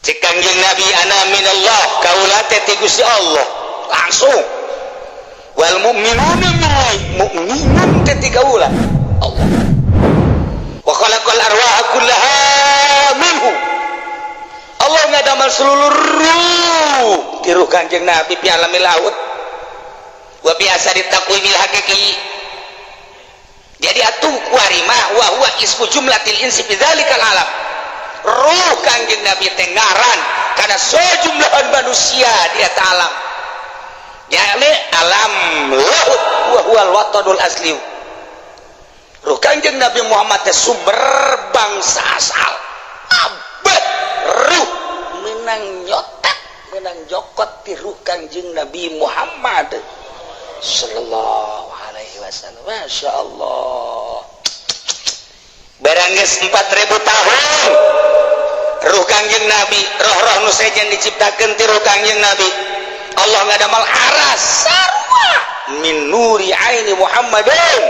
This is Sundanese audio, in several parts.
Cek Kangjeng Nabi, ana minallah, kaula teh ti Gusti Allah langsung. Wal mu'minuna minni, mukminun teh ti kaula Allah. Wa khalaqal arwaha kullaha minhu, Allah ngadamal seluruh ruh ti ruh Kangjeng Nabi fi alamil lahut wa bi asari taqwimil haqiqi. Jadi atuh kuari mah wa huwa ismu jumlatil insi fi dzalikal alam. Ruh Kangjeng Nabi teh ngaran karena sejumlahan manusia di eta alam, yakni alam lahut, wa huwal watanul asli. Ruh Kangjeng Nabi Muhammad teh sumber bangsa asal abad. Ruh menang nyotak, menang jokot ti ruh Kangjeng Nabi Muhammad sallallahu alaihi wasallam. Masya Allah, barang geus 4000 tahun ruh Kangjeng Nabi, roh-roh nu sejen diciptakeun ti ruh Kangjeng Nabi. Allah ngadamal aras sarua min nuri aini Muhammadin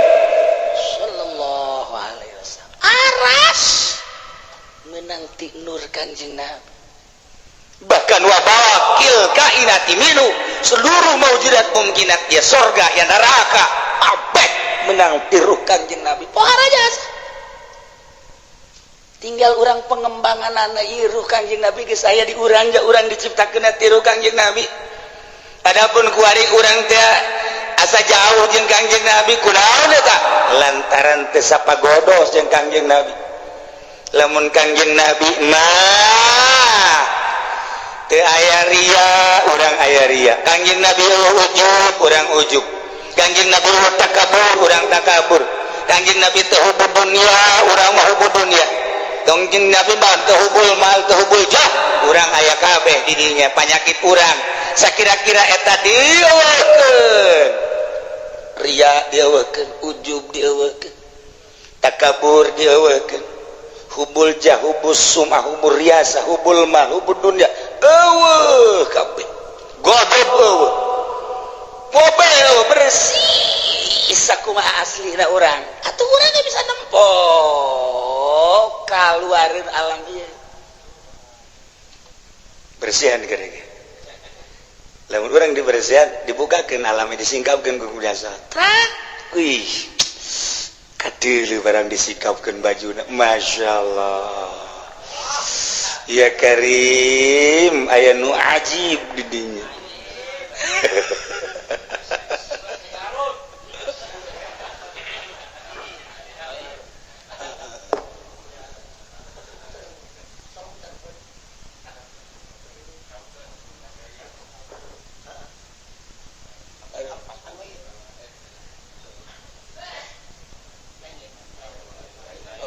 sallallahu alaihi wasallam. Aras menang ti nur Kangjeng Nabi, bahkan wa baqil kainati minhu, seluruh maujudat mumkinat, ya sorga ya neraka abeh menang ti ruh Kangjeng Nabi. Pohara jasa, tinggal orang pengembangan anak ruh Kangjeng Nabi geus aya di urang, ja urang diciptakeun ti ruh Kangjeng Nabi. Adapun kuari urang teh asa jauh jeung Kangjeng Nabi, kunaon eta? Lantaran teu sapagodos jeung Kangjeng Nabi. Lamun Kangjeng Nabi mah teu aya ria, urang aya ria. Kangjeng Nabi ujub, urang ujub. Kangjeng Nabi takabur, urang takabur. Kangjeng Nabi teu hubbu dunya, urang mah hubbu dunya. Kangjeng Nabi mah teu hubbul mal, teu hubbul jah, urang aya kabeh di dinya panyakit urang. Sakira-kira eta dieuweuhkeun, ria dieuweuhkeun, ujub dieuweuhkeun, takabur dieuweuhkeun, hubbul jah, hubbus sum'ah, hubbur riasa, hubbul mal, hubbud dunya euweuh kabeh, godob euweuh, mobil euweuh, bersih sakumaha aslina urang. Atuh urang ge bisa nempo kaluareun alam ieu bersihan kira-kira. Lamun urang dibersihan, dibukakeun alamnya, disingkapkeun ku biasa, trak, wih, kadeuleu barang disingkapkeun bajuna. Masya Allah ya Karim, aya nu ajib di dinya.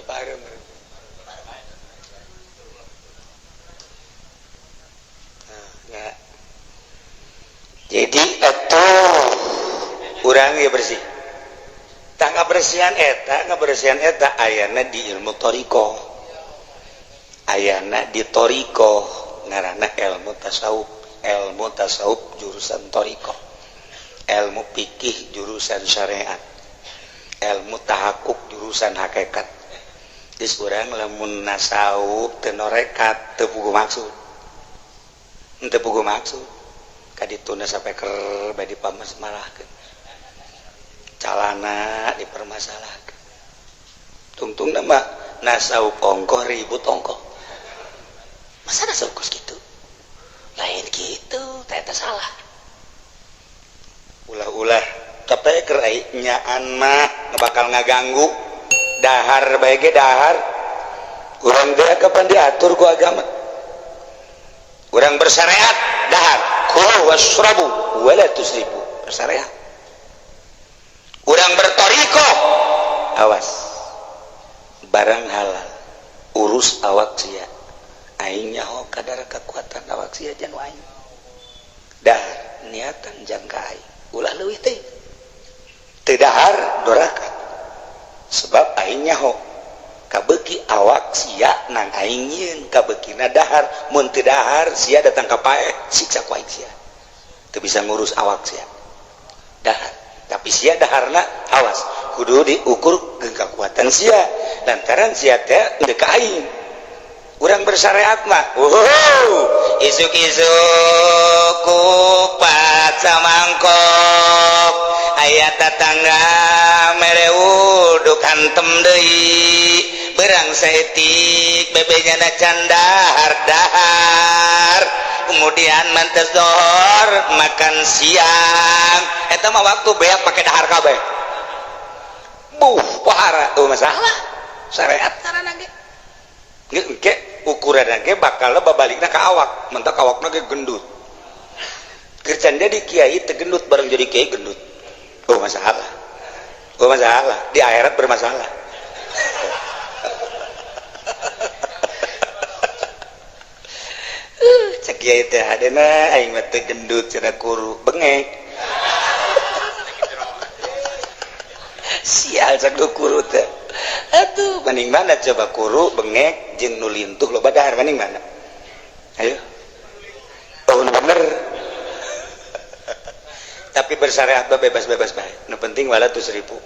Bareng. Nah, ya. Jadi atuh urang ya bersih tah, ngabersihan eta, ngabersihan eta ayana di ilmu thoriqoh, ayana di thoriqoh ngaranna ilmu tasawuf. Ilmu tasawuf jurusan thoriqoh, ilmu fikih jurusan syariat, ilmu tahakuk jurusan hakikat. Geus, urang lamun nasawuf teu norekat, teu puguh maksud, teu puguh maksud. Kadituna sampai ker bae dipamasmalahkeun, calana dipermasalahkeun, tungtung nama nasawuf ongkoh, ribut ongkoh. Masa nasawuf kos gitu, lain gitu, ternyata salah. Ulah-ulah tapi keur nyaan mah bakal ngaganggu dahar bae ge dahar. Urang teh kapan diatur ku agama? Urang bersyariat dahar, kulu wasrabu wala tusrifu, bersyariat. Urang berthoriqoh, awas barang halal, urus awak sia, aing nyaho kadar kekuatan awak sia jan aing dahar, niatan jangka aing ulah leuwih teh. Teu dahar doraka, sebab aing nyaho kabeuki awak sia nang aing nyieun, kabeukina dahar. Mun teu dahar sia datang ka paeh, siksa ku aing. Sia teu bisa ngurus awak sia, dahar. Tapi sia daharna awas, kudu diukur jeung kekuatan sia, lantaran sia teh teu ka aing. Urang bersyariat mah, wow, isuk-isuk kupat samangkok, aya tatangga mere uduk, hantem deui. Berang saeutik, bebenya can dahar, dahar. Kemudian mantes dohor, makan siang. Eta mah waktu beak pakai dahar kabeh. Buh, pohara tuh masalah syariat ngaranna ge. Engke ukuran ge bakal babalikna ka awak, mentak awakna ge gendut. Keur can jadi kiai teu gendut, bareng jadi kiai gendut. Oh, masalah. Oh, masalah. Di akhirat bermasalah. Cek kiai teh hadena aing mah teu gendut cenah, kuru bengek. Sial cek nu kuru teh. Atuh mending mana coba, kuru bengek jeung nu lintuh loba dahar, mending mana? Ayo. Oh, nu bener. Tapi bersyariat mah bebas-bebas bae. Nu penting wala tusrifu.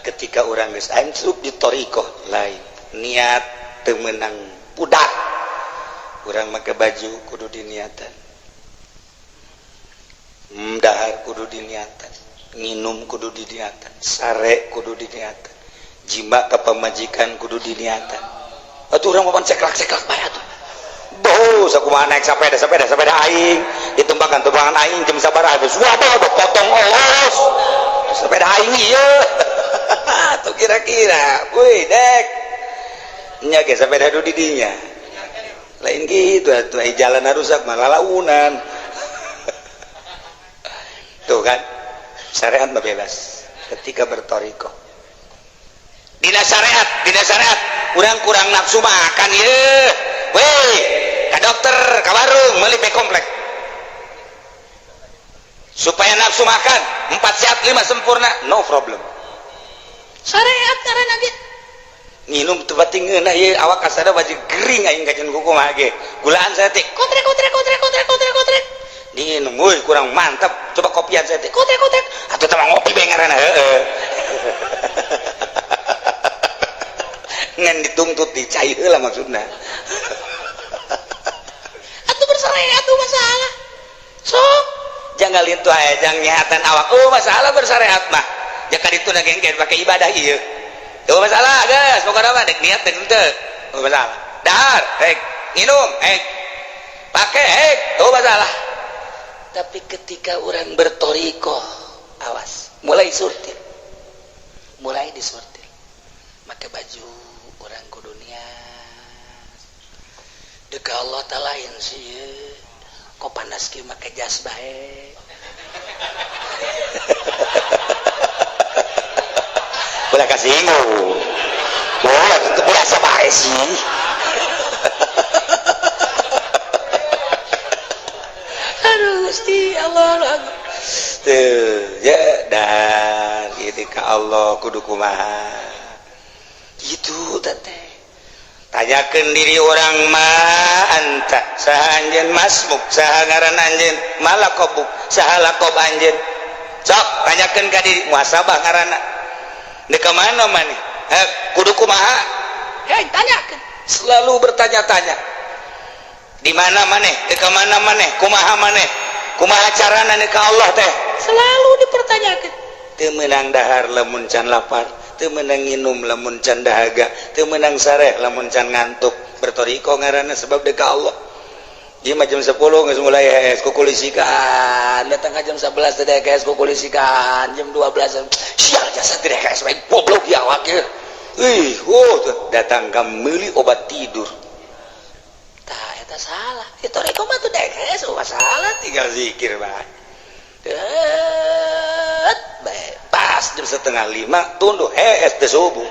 Ketika urang geus ancup di thariqah lain, niat teu meunang budak. Urang make baju kudu diniatan. Dahar kudu diniatan, nginum kudu diniatan, sare kudu diniatan, jima ka pamajikan kudu diniatan. Atuh urang mah ceklak-ceklak bae atuh. Boh, sakumaha naik sepeda, sepeda, sepeda aing, ditumpangan tumpangan aing jam sabaraha geus wah potong olos. Sepeda aing ieu. Tuh kira-kira, wih dek. Nya ge sepeda du di dinya. Lain gitu atuh, ai jalan rusak mah lalaunan. Tuh kan, syariat mah bebas ketika bertoriko. Dina syariat, dina syariat, urang kurang nafsu makan ye. Weh, ka dokter, ka warung, meuli B komplek. Supaya nafsu makan, 4 sehat 5 sempurna, no problem. Syariat ngaranna ge. Nginum teu pati ngeunah ieu awak kasada wajib gering aing kajian kumaha ge. Gulaan saeutik, kotrek kotrek kotrek kotrek kotrek kotrek. Diinum, woi kurang mantap, coba kopian saeutik, kotrek kotrek. Atuh teh ngopi bae ngaranna heeh. Ngan dituntut dicai heula maksudna. Atuh bersyariat tuh masalah. Sok jangan lintuh aya jang nyehatan awak. Oh, masalah bersyariat mah. Ya ka ditu na genggen pakai ibadah ieu. Tuh masalah guys, pokoknya mah dek niat dek henteu. Oh, masalah. Dahar, hek, nginum, hek. Pakai hek, tuh masalah. Tapi ketika orang bertoriko, awas, mulai sortir. Mulai disortir. Make baju orang kudu niat. Dek Allah ta lain sih. Kok panas kieu make jas bae. Ulah kasinggung. Boleh tentu biasa bae sih. Aduh Gusti Allah. Tuh, ya dan itu ka Allah kudu kumaha. Gitu teteh. Tanyakeun diri orang ma anta saha anjeun, masmuk saha ngaran anjeun, malakobuk saha lakob anjeun. Sok tanyakeun ka diri, muhasabah ngaranna. Di mana maneh? Kudu kumaha? Hei, tanyakeun. Selalu bertanya-tanya. Di mana maneh? Di mana maneh? Kumaha maneh? Kumaha carana ka Allah teh? Selalu dipertanyakan. Teu meunang dahar lamun can lapar, teu meunang nginum lamun can dahaga, teu meunang sareh lamun can ngantuk. Bertoriko ngaranna sebab deuk ka Allah. Ieu mah jam 10 geus mulai hees kukulisikan, datang ka jam 11 teh hees kukulisikan, jam 12 sial jasa teh hees bae goblok ya awak ieu. Ih, oh datang ka meuli obat tidur. Tah eta salah. Ieu toriko mah tuh hees oh salah, tinggal zikir bae. Det bae pas jam 4:30 tunduh hees teh subuh.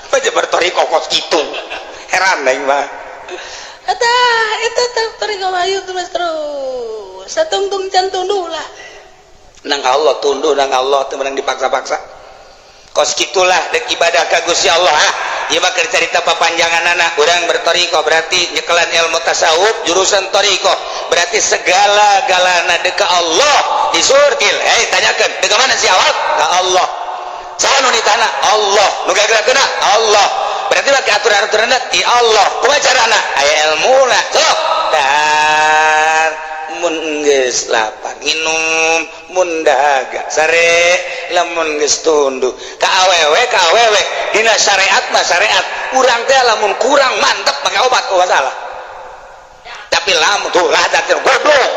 Bae bertoriko kos kitu. Heran aing mah. Eta eta teh toriko mah terus terus. Satungtung can tunduh lah. Nang Allah tunduh nang Allah teu meunang dipaksa-paksa. Kos kitulah dek ibadah ka Gusti Allah. Ah, ieu mah keur carita papanjanganana. Urang bertoriko berarti nyekelan ilmu tasawuf jurusan toriko. Berarti segala-galana dek ka Allah disurtil. Hei, tanyakeun, dek mana si awak? Ka Allah. Saha nu nitahna? Allah. Nu gagerakeunna? Allah. Berarti make aturan-aturanna ti Allah. Kumaha carana? Aya ilmuna. Sok dahar mun geus lapar nginum, mun dahaga sare, lamun geus tunduh ka awewe, ka awewe. Dina syariat mah, syariat urang teh lamun kurang mantep make obat, oh salah. Tapi lamun tuh ladat goblok.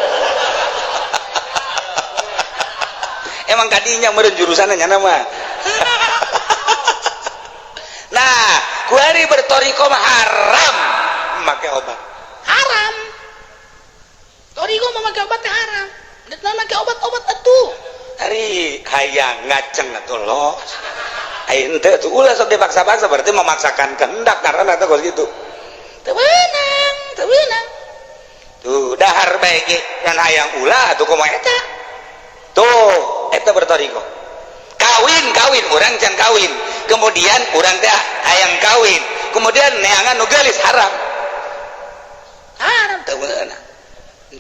Emang kadinya meureun jurusanna nyana mah. Nah, kuari bertoriko mah haram make obat. Haram. Toriko mah make obat teh haram. Dek make obat-obat atuh. Ari hayang ngaceng atuh lo. Ai henteu tuh ulah sok dipaksa-paksa, berarti memaksakan kehendak karena atau kos gitu. Teu meunang, teu meunang. Tuh dahar bae ge ngan hayang ulah atuh kumaha eta. Tuh eta bertoriko. Kawin, kawin urang can kawin. Kemudian urang teh hayang kawin. Kemudian neangan nu geulis, haram. Haram, teu meunang.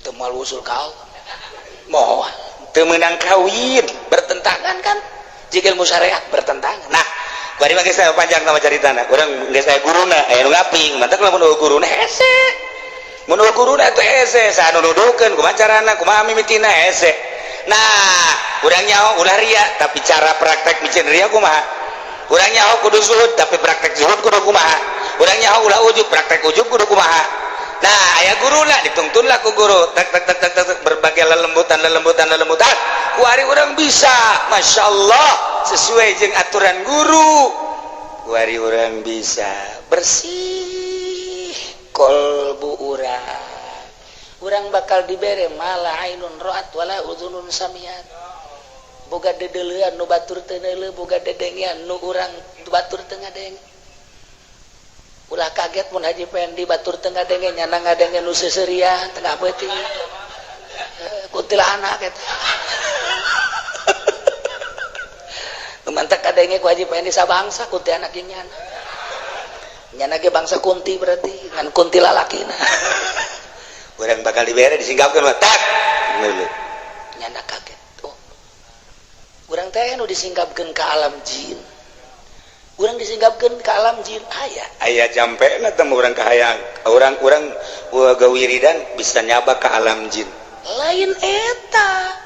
Teu moal usul ka Allah. Moal teu meunang kawin, bertentangan kan? Jika ilmu syariat bertentangan. Nah, bari mah geus saya panjang nama caritana. Urang geus aya guruna, aya nu ngaping. Mantak lamun eueuh guruna hese. Mun eueuh guruna atuh hese, saha nu nuduhkeun, kumaha carana, kumaha mimitina, hese. Nah, urang nyaho ulah ria, tapi cara praktek micin ria kumaha? Urang nyaho kudu zuhud, tapi praktek zuhud kudu kumaha? Urang nyaho ulah ujub, praktek ujub kudu kumaha? Nah, aya guruna, dituntun lah ku guru. Tak tak tak tak tak, berbagai lelembutan lelembutan lelembutan. Kuari urang bisa, masya Allah, sesuai jeung aturan guru. Kuari urang bisa bersih kolbu urang. Urang bakal dibere mala ainun roat wala udhunun samiat. Boga dedeleuan nu batur teu neuleuh, boga dedengean nu urang batur teu ngadenge. Ulah kaget mun Haji Pendi batur teu ngadenge, nyana ngadenge nu seuseurian tengah peuting. Kuntilanak eta. Mantak kadenge ku Haji Pendi sabangsa kuntilanak jeung nyana. Nyana ge bangsa kunti, berarti ngan kunti lalakina. Urang bakal dibere, disingkapkeun mah tak. Nyana kaget. Oh. Urang teh nu disingkapkeun ka alam jin. Urang disingkapkeun ka alam jin aya. Aya jampena teh urang ka hayang. Urang-urang gawiridan bisa nyaba ka alam jin. Lain eta.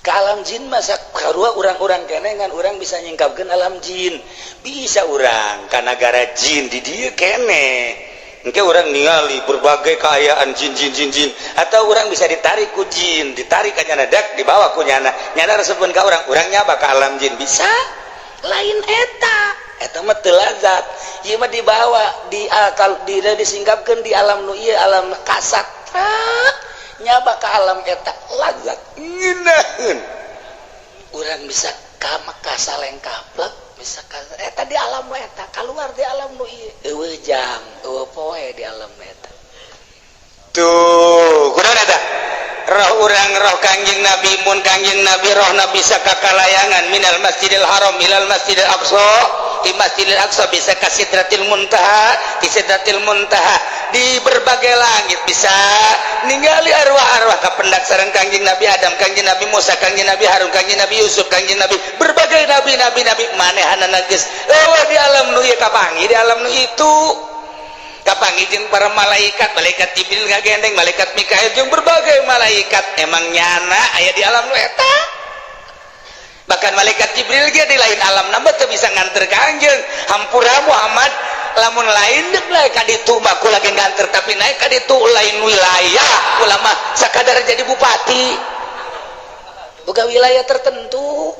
Ka alam jin masa karua urang-urang kene ngan urang bisa nyingkapkeun alam jin. Bisa urang ka nagara jin di dieu kene. Engke urang ningali berbagai keayaan jin jin jin jin, atau urang bisa ditarik ku jin, ditarik ka nyana, dak dibawa ku nyana. Nyana resepeun ka urang, urang nyaba ka alam jin bisa. Lain eta. Eta mah teu lazat. Ieu mah dibawa di akal di disingkapkeun di alam nu ieu, alam kasat. Tak nyaba ka alam eta lazat. Ngeunaheun. Urang bisa ka Mekah salengkaplek, bisa ka eta di alam nu eta, keluar di alam nu ieu. Eueuh jam, eueuh poe di alam nu eta. Tuh, kunaon eta? Roh urang, roh Kangjeng Nabi, mun Kangjeng Nabi rohna bisa ka kalayangan minal Masjidil Haram ilal Masjidil Aqsa, di Masjidil Aqsa bisa ka Sidratil Muntaha, di Sidratil Muntaha di berbagai langit bisa ningali arwah-arwah kapendak sareng Kangjeng Nabi Adam, Kangjeng Nabi Musa, Kangjeng Nabi Harun, Kangjeng Nabi Yusuf, Kangjeng Nabi berbagai nabi-nabi nabi manehanana geus eueuh di alam nu ieu, kapanggih di alam nu itu, kapanggih jeung para malaikat, malaikat Jibril ngagendeng, malaikat Mikail jeung berbagai malaikat. Emang nyana aya di alam nu eta. Bahkan malaikat Jibril ge di lain alam nambah teu bisa nganter ka anjeun. Hampura Muhammad, lamun lain deuk naik ka ditu mah kula ge nganter, tapi naik ka ditu lain wilayah kula mah, sakadar jadi bupati boga wilayah tertentu.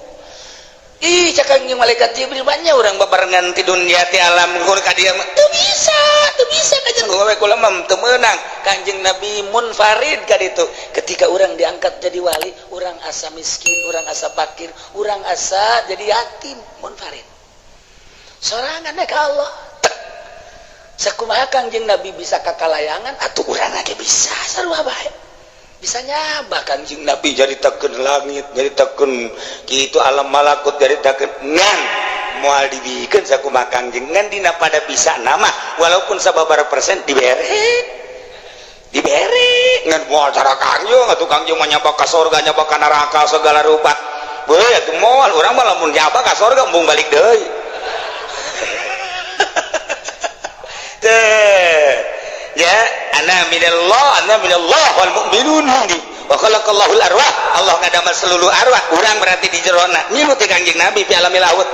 Ih, cak kangjeng malaikat Jibril, banyak orang babarengan ti dunia ti alam ngur ka dieu mah teu bisa, teu bisa kanjeng. We kula mah teu meunang. Kanjeng Nabi munfarid ka ditu. Ketika orang diangkat jadi wali, orang asa miskin, orang asa fakir, orang asa jadi yatim, munfarid sorangan ka Allah. Sakumaha Kangjeng Nabi bisa kakalayangan atuh urang ge bisa, sarua bae bisa nyaba. Kangjeng Nabi nyaritakeun langit, nyaritakeun kitu alam malakut, nyaritakeun ngan moal dibikeun sakumaha Kangjeng, ngan dina pada bisa nama walaupun sababaraha persen dibere, dibere ngan moal cara Kangjeng atuh. Kangjeng mah nyaba ka sorga, nyaba ka neraka, segala rupa. Beuh atuh moal urang mah lamun nyaba ka sorga embung balik deui. Teh ya ana minallah, ana minallah wal mu'minun wa khalaqallahu al-arwah. Allah ngadamel seluruh arwah urang berarti di jerona ngilu ti Kangjeng Nabi fi alamil laut.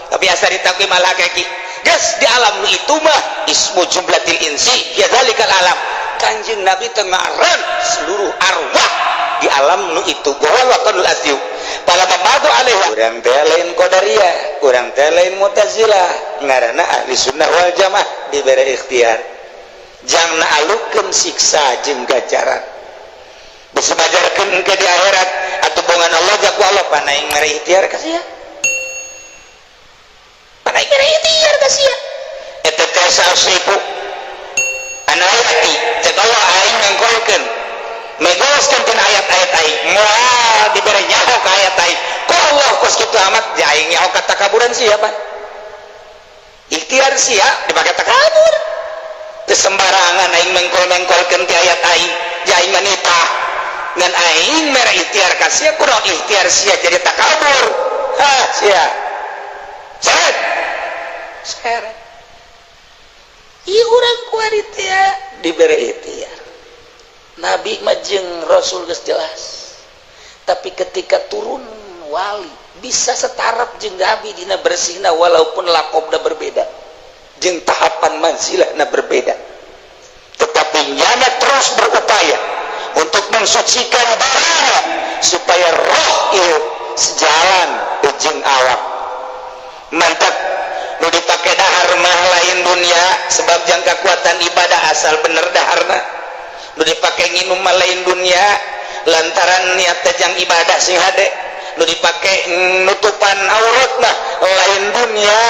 Tapi asa ditaqwi malah kaki geus di alam itu mah ismu jumlatil insi ya zalikal alam. Kangjeng Nabi tengaran seluruh arwah di alam nu itu wa watanul asyu pala mamadu alaihi. Urang teh lain qadariyah, urang teh lain mu'tazilah, ngaranna ahli sunnah wal jamaah dibere ikhtiar jang naalukeun siksa jeung ganjaran bisa majarkeun engke di akhirat atuh bongan Allah jaku Allah panaing mere ikhtiar ka sia, panaing mere ikhtiar ka sia. Eta teh sasripu anayati cek Allah aing ngangkolkeun megoskeun tina ayat-ayat aing moal dibere nyaho ka ayat aing. Kok Allah kos kitu amat ja aing nyaho ka takaburan sia pan ikhtiar sia dipake takabur. Teu sembarangan aing mengkol-mengkolkeun ti ayat aing ja aing manita ngan aing mere ikhtiar ka sia kurang ikhtiar sia jadi takabur. Ha sia seret seret ieu urang kuari teh dibere ikhtiar. Nabi mah jeung Rasul geus jelas, tapi ketika turun wali bisa setaraf jeung Nabi dina bersihna walaupun lakobna berbeda jeung tahapan manzilahna berbeda, tetapi nyana terus berupaya untuk mensucikan dirinya supaya roh ieu sejalan jeung awak. Mantap nu dipake dahar mah lain dunia sebab jang kekuatan ibadah asal bener daharna. Nu dipake nginum mah lain dunia lantaran niat teh jang ibadah sing hade. Nu dipake nutupan aurat mah lain dunia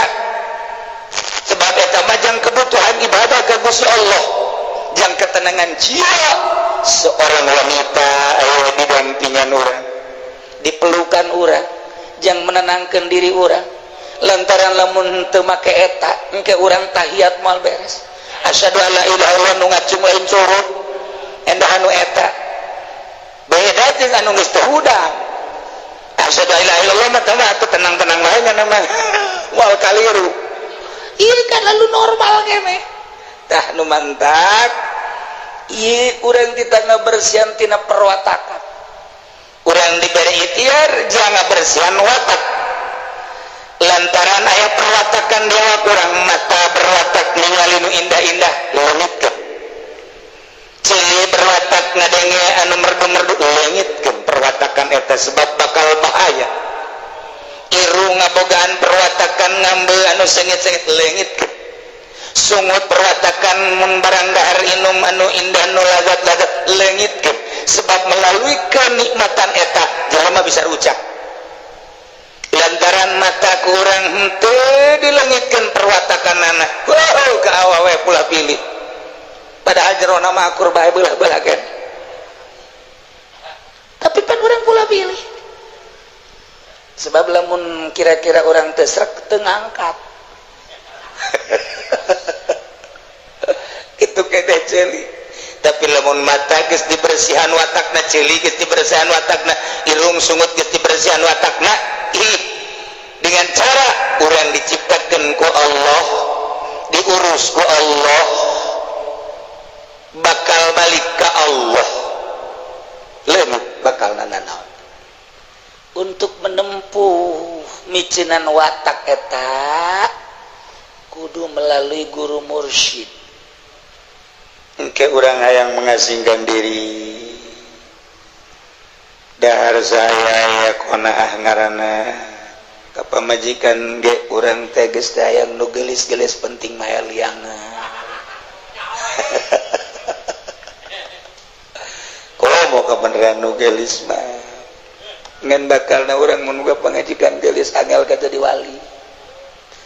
sebab eta mah jang kebutuhan ibadah ka Gusti Allah, jang ketenangan jiwa seorang wanita aya didampingan urang, dipelukan urang, jang menenangkan diri urang lantaran lamun teu make eta engke urang tahiyat moal beres. Asyhadu alla ilaha illallah nu ngacung lain curut endah anu eta beda jeung anu geus teu hudang. Asyhadu alla ilaha illallah mah teh atuh tenang-tenang bae nya mah moal kaliru. Ieu kan lalu normal kene tah nu mantak ieu urang kita ngabersihan tina perwatakan. Urang diberi ikhtiar jangan bersihan watak lantaran aya perwatakan dewa kurang mata berwatak ningali nu indah-indah leungitkeun, ceuli berwatak ngadenge anu merdu-merdu leungitkeun perwatakan eta sebab bakal bahaya. Irung ngabogaan perwatakan ngambil anu sengit-sengit leungitkeun, sungut perwatakan mun barang dahar inum anu indah nu lazat-lazat leungitkeun sebab melalui kenikmatan eta jelema bisa rucak. Lantaran mata kurang henteu dilengitkeun perwatakan anak wow ka awewe pula pilih padahal jerona mah akur bae beulah-beulah kan, tapi pan urang pula pilih sebab lamun kira-kira orang teu srek teu ngangkat. Kitu kene ceuli. Tapi lamun mata geus dibersihan watakna, ceuli geus dibersihan watakna, irung sungut geus dibersihan watakna, ih dengan cara urang diciptakeun ku Allah, diurus ku Allah, bakal balik ka Allah, leungit bakal nanaon. Untuk menempuh miceunan watak eta kudu melalui guru mursyid. Engke urang hayang mengasingkan diri dahar saya ya qanaah ngaranna ka pamajikan ge urang teh geus teh hayang nu geulis-geulis penting mah liangan. Komo kabeneran nu geulis mah ngan bakalna urang mun boga pangajikan geulis angel ka jadi wali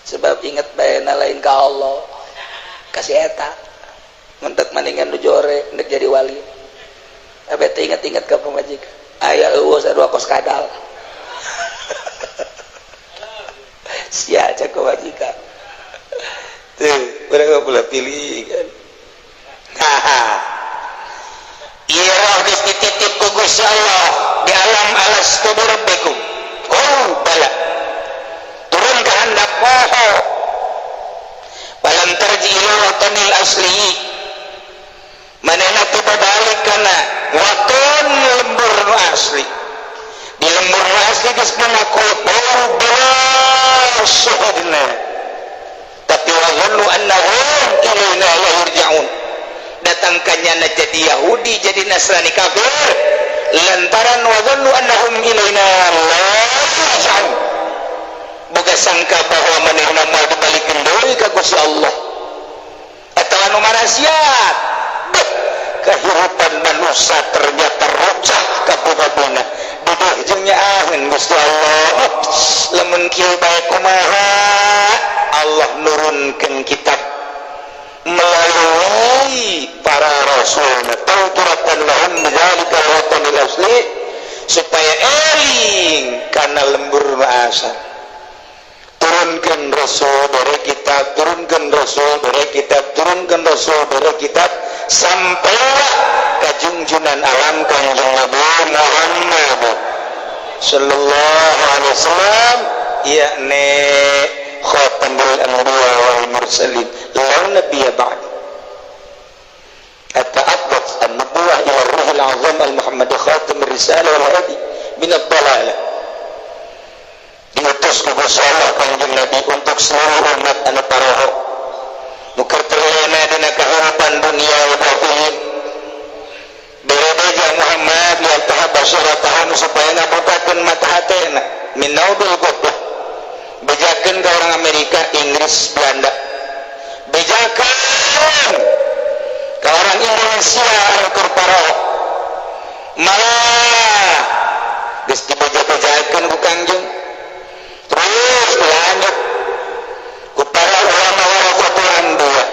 sebab inget bae na lain ka Allah kasih eta mentek maningan nu jore ndek jadi wali. Abe teh inget-inget ka pamajikan aya eueuh sarua kos kadal. Sia cek kewajikan tuh urang pula pilih kan. Haha ieu roh geus dititip ku Gusti Allah di alam alastu birabbikum. Poho falam tarji ila watanil asli, manehna teu balik kana waton lembur nu asli. Di lembur nu asli geus ngaku syuhudna, tapi wa dhannu annahum ilaina la yurja'un. Datang kanyana jadi Yahudi, jadi Nasrani, kafir lantaran wa dhannu annahum ilaina la yurja'un, boga sangka bahwa manehna moal dibalikeun deui ka Gusti Allah. Eta anu marasiat kehidupan manusia ternyata rocah kaboga-bona duduh jeung nyaaheun Gusti Allah. Lamun kieu bae kumaha? Allah nurunkeun kitab melalui para rasul, tauturatan lahum bidzalika watanil asli, supaya eling kana lembur nu asal. Turunkan rasul dari kitab, turunkan rasul dari kitab, turunkan rasul dari kitab, sampai kajungjunan alam Kangjeng Nabi Muhammad sallallahu alaihi wasallam, yakni khatamul anbiya wal mursalin, la nabiyya ba'd. Ata'abbad an-nubuwah ila ruhil azam al-Muhammad khatam ar-risalah wal hadi min ad-dalalah. Diutus ku Gusti Allah Kangjeng Nabi untuk seluruh umat anu paroho nu keur terlena dina kehidupan dunia wa batin. Berebeja Muhammad liyaftah basharatahum, supaya ngabukakeun mata hatena min naudul ghaflah. Bejakeun ka orang Amerika, Inggris, Belanda, bejakeun ka orang Indonesia anu keur paroho. Malah geus dibeja-bejakeun ku Kangjeng, terus lanjut ku para ulama warasatul anbiya,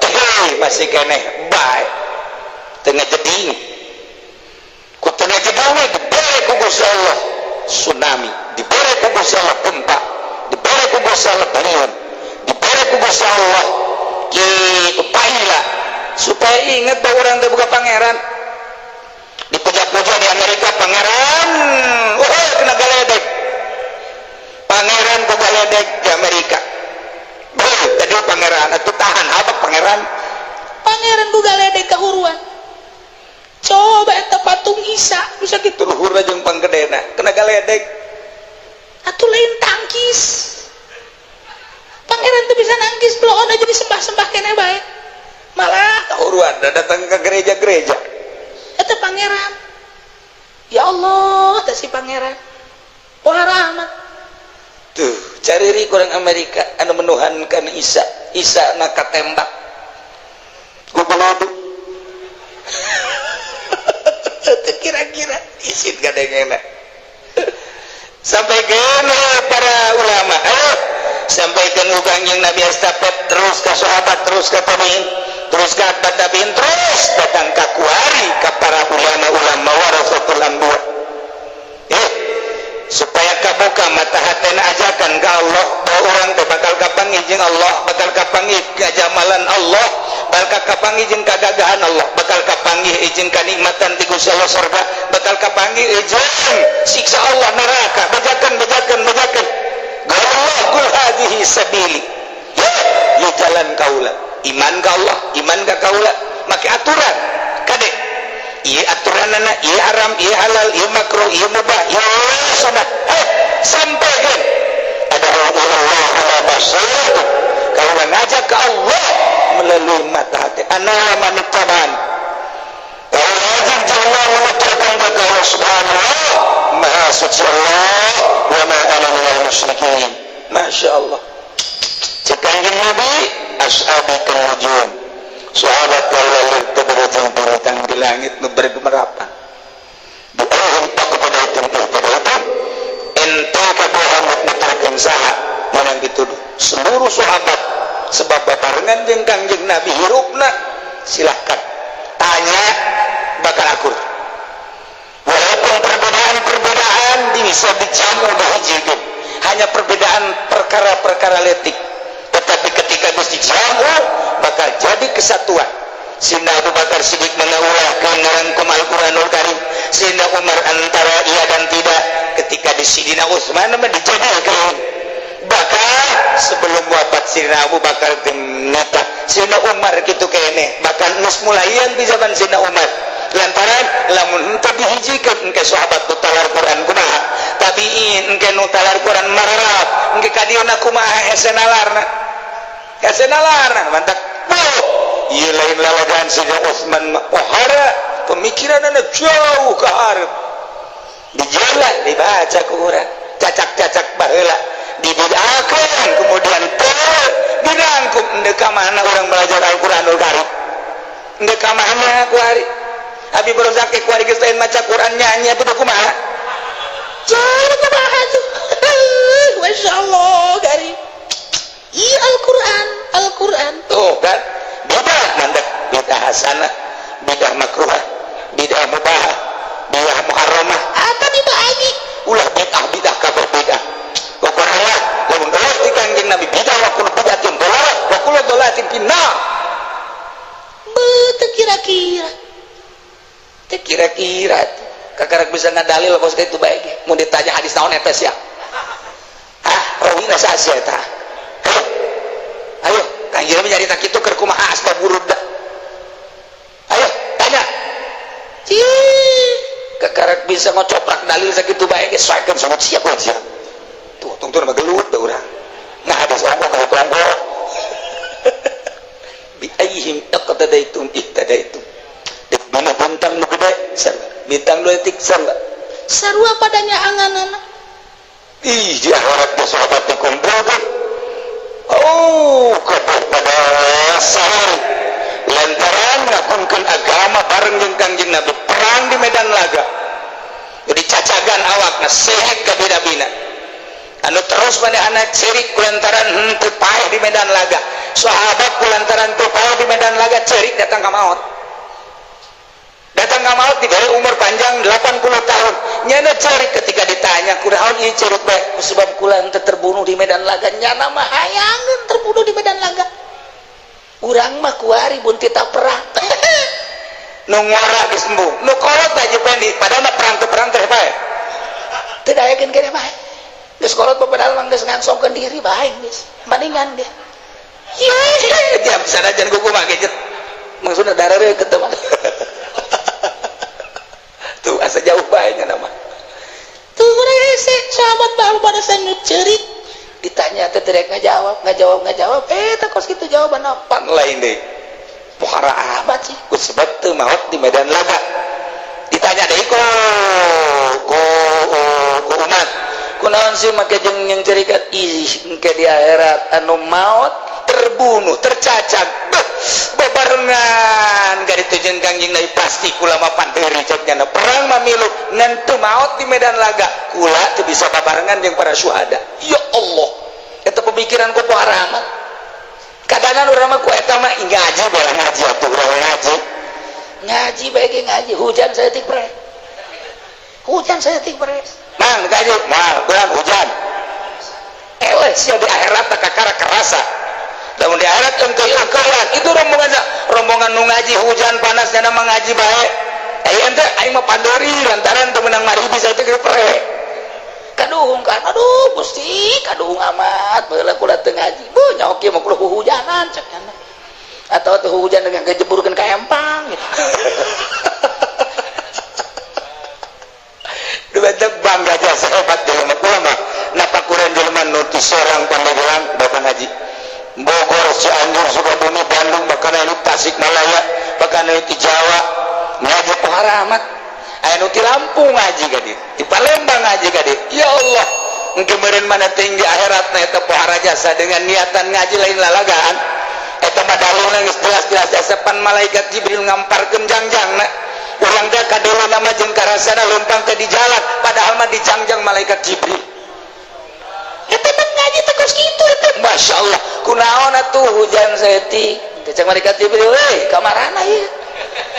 tapi masih keneh bae tengah jeding. Ku tengah jeding dibere ku Gusti Allah tsunami, dibere ku Gusti Allah gempa, dibere ku Gusti Allah balion, dibere ku Gusti Allah kitu paila, supaya ingat bahwa orang teh boga pangeran. Dipuja-puja di Amerika pangeran, oh, kena galedek pangeran, ku galedek di Amerika. Beuh, tadi pangeran atuh tahan apa pangeran. Pangeran ku galedek kahuruan. Coba eta patung Isa. Bisa kitu luhurna jeung panggedena kena galedek. Atuh lain tangkis, pangeran tuh bisa nangkis bloon aja, disembah-sembah kene bae malah. Kahuruan datang ke gereja-gereja. Eta pangeran, ya Allah, eta si pangeran wah rahmat. Tuh cari kurang Amerika anu menuhankan Isa, Isa naka tembak ku baladu. Kira-kira isin kadengena sampai kena para ulama. Ayo sampaikan ku Kangjeng Nabi estafet terus ke sahabat, terus ke tabiin, terus ke atba tabiin, terus datang ke kuari, ke para ulama-ulama warasatul anbiya, supaya kabuka mata hatena, ajakan ke Allah bahwa orang teh bakal kapanggih jeung Allah, bakal kapanggih kajamalan Allah, bakal kapanggih jeung kagagahan Allah, bakal kapanggih jeung kanikmatan ti Gusti Allah surga, bakal kapanggih jeung siksa Allah neraka. Bejakan, bejakan, bejakan. Allah, qul hadhihi sabili, ya ya jalan kaula, iman ka Allah, iman ka kaula, make aturan kade ieu aturanana, ieu haram, ieu halal, ieu makruh, ieu mubah, ieu sunat. Sampaikan ada Allah ala basir. Kalau mengajak ke Allah melalui mata hati, ana manitaban. Kalau wajib jangan menuturkan ke Allah subhanahu, maha suci Allah, wa ma ana minal musyrikin. Masya Allah, cek Kanjeng Nabi, ashabi kan nujum, sahabat kalau teberujung bintang di langit nu bergemerapan. Buahum kepada itu, kepada itu ente kepada nuturkeun saha menang dituduh seluruh sahabat, sebab babarengan jeung Kangjeng Nabi hirupna. Silahkan tanya, bakal akur walaupun perbedaan-perbedaan bisa dijamu dihijikeun, hanya perbedaan perkara-perkara letik, tetapi ketika geus dijamu bakal jadi kesatuan. Sehingga Abu Bakar Siddiq mengulahkan ngerangkum Al-Quranul Karim, sehingga Umar antara iya dan tidak, ketika di Sidina Utsman mah dijadikan. Bahkan sebelum wafat Sina Abu Bakar neta Sina Umar gitu kene, bahkan geus mulaian di zaman Sina Umar, lantaran lamun henteu dihijikeun engke sahabat nu talar Quran kumaha, tabiin engke nu talar Quran mararap engke ka dieuna kumaha, hese nalarna, hese nalarna. Mantak ieu lain lalagan. Sina Utsman pohara pemikiranna jauh ke hareup. Di jalan dibaca ku urang cacak-cacak baheula dibid'ahkeun, kemudian teu dirangkum. Endek ka mana urang belajar Al-Qur'anul Karim? Endek ka mana ku hari Abi Barzak ku hari geus lain maca Quran, nyanyi atuh kumaha? Jauh kumaha tuh? Masya Allah, gari. Iya, Al-Quran, Al-Quran. Tuh kan bid'ah, mandak bid'ah hasanah, bid'ah makruhah, bid'ah mubahah, bid'ah muharramah. Apa dibagi? Ulah bid'ah bid'ah kabeh bid'ah. Pokoknya lamun eueuh ti Kanjeng Nabi bid'ah, wa kullu bid'atin dhalalah wa kullu dhalalatin finnar. Betul, kira-kira. Teu kira-kira, kakarak bisa ngadalil kos kitu bae. Mun ditanya hadis naon eta sia, ah, rawina saha sia eta? Ayo, ayo, Kanjeng Nabi nyarita kitu keur kumaha asbab wurud? Ayo tanya. Cih. Kakarak bisa ngocoprak dalil sakitu bae ge, soekeun sangat siap siap. Tuh tungtun mah gelut da urang. Nah, ada ongkoh ka ongkoh. Bi ayyihim iqtadaitum ihtadaitum. Dek mana bintang nu gede sarua, bintang leutik sarua. Sarua padanya anganana. Ih, di akhirat teh sahabat dikumpulkeun, oh, kabeh pada sahur lantaran ngakunkeun agama bareng jeung Kangjeng Nabi perang di medan laga. Jadi cacagan awakna sehat kabina-bina anu terus manehna cerik kulantaran henteu paeh di medan laga. Sahabat kulantaran teu paeh di medan laga cerik datang ka maut, datang ka maut, diberi umur panjang 80 tahun, nyana cerik. Ketika ditanya, "Kunaon ieu cerik bae?" "Sebab kula henteu terbunuh di medan laga." Nyana mah hayangeun terbunuh di medan laga. Urang mah kuari bun tita perang nu ngora geus embung, nu kolot aja pendi, padahal mah perang teu perang teh bae. Teu daekeun keneh bae, geus kolot, padahal mah geus ngangsongkeun diri bae, geus bandingan dia. Ye, tiap sanajan kuku mah gadget maksudna darah ketemu tuh asa jauh bae nya nama. Tuh hese sahabat baru pada saya cerik, ditanya teh direk ngajawab, ngajawab, ngajawab, eh, teh kos kitu jawaban apa lain deh. Pohara amat sih ku sebab teu maot di medan laga. Ditanya deui ku umat, "Kunaon sih make jeung yang cerikat?" "Ih, engke di akhirat anu maot terbunuh tercacag, beuh, bebarengan gak ditujuan Kangjeng Nabi, pasti kula mah panteuri." Cek nyana, "Perang mah milu ngan teu maot di medan laga, kula teu bisa babarengan jeung para syuhada." Ya Allah, eta pemikiran ku pohara amat. Kadangan urang mah ku eta mah ngaji bola ngaji atuh urang ngaji ngaji bae ge, ngaji hujan saeutik pre, hujan saeutik pre. Mang ngaji moal kurang hujan eleh sia. Di akhirat tak kakara kerasa. Lamun di akhirat engke engkean itu rombongan, rombongan nu ngaji hujan panas nyana mah ngaji bae. Aya ente, aing mah pandori lantaran teu meunang mari bisa teh pre. Kaduhung kan, aduh Gusti, kaduhung amat baheula kula teu ngaji, bu nyaho kieu mah kula huhujanan, cek nyana, atau teu hujan dengan kejeburkeun ka empang gitu. Duh, bangga jasa hebat jelema kula mah napakuran jelema nu ti Serang, Pandeglang datang ngaji, Bogor, Cianjur, Sukabumi, Bandung, bahkan anu Tasikmalaya, bahkan anu ti Jawa ngaji. Pohara amat, aya nu ti Lampung ngaji ka dieu, di Palembang ngaji ka dieu. Ya Allah, engke meureun mana tinggi akhiratna eta pohara jasa dengan niatan ngaji lain lalagaan. Eta mah dalilna geus jelas-jelas jasa pan malaikat Jibril ngamparkeun jangjangna. Urang teh kadeuleu nama jeung karasana leumpang teh di jalan, padahal mah dijangjang malaikat Jibril. Eta mah ngaji teh kos kitu eta. Masya Allah, kunaon atuh hujan saeutik teh? Cek malaikat Jibril, "Euy, kamarana ieu?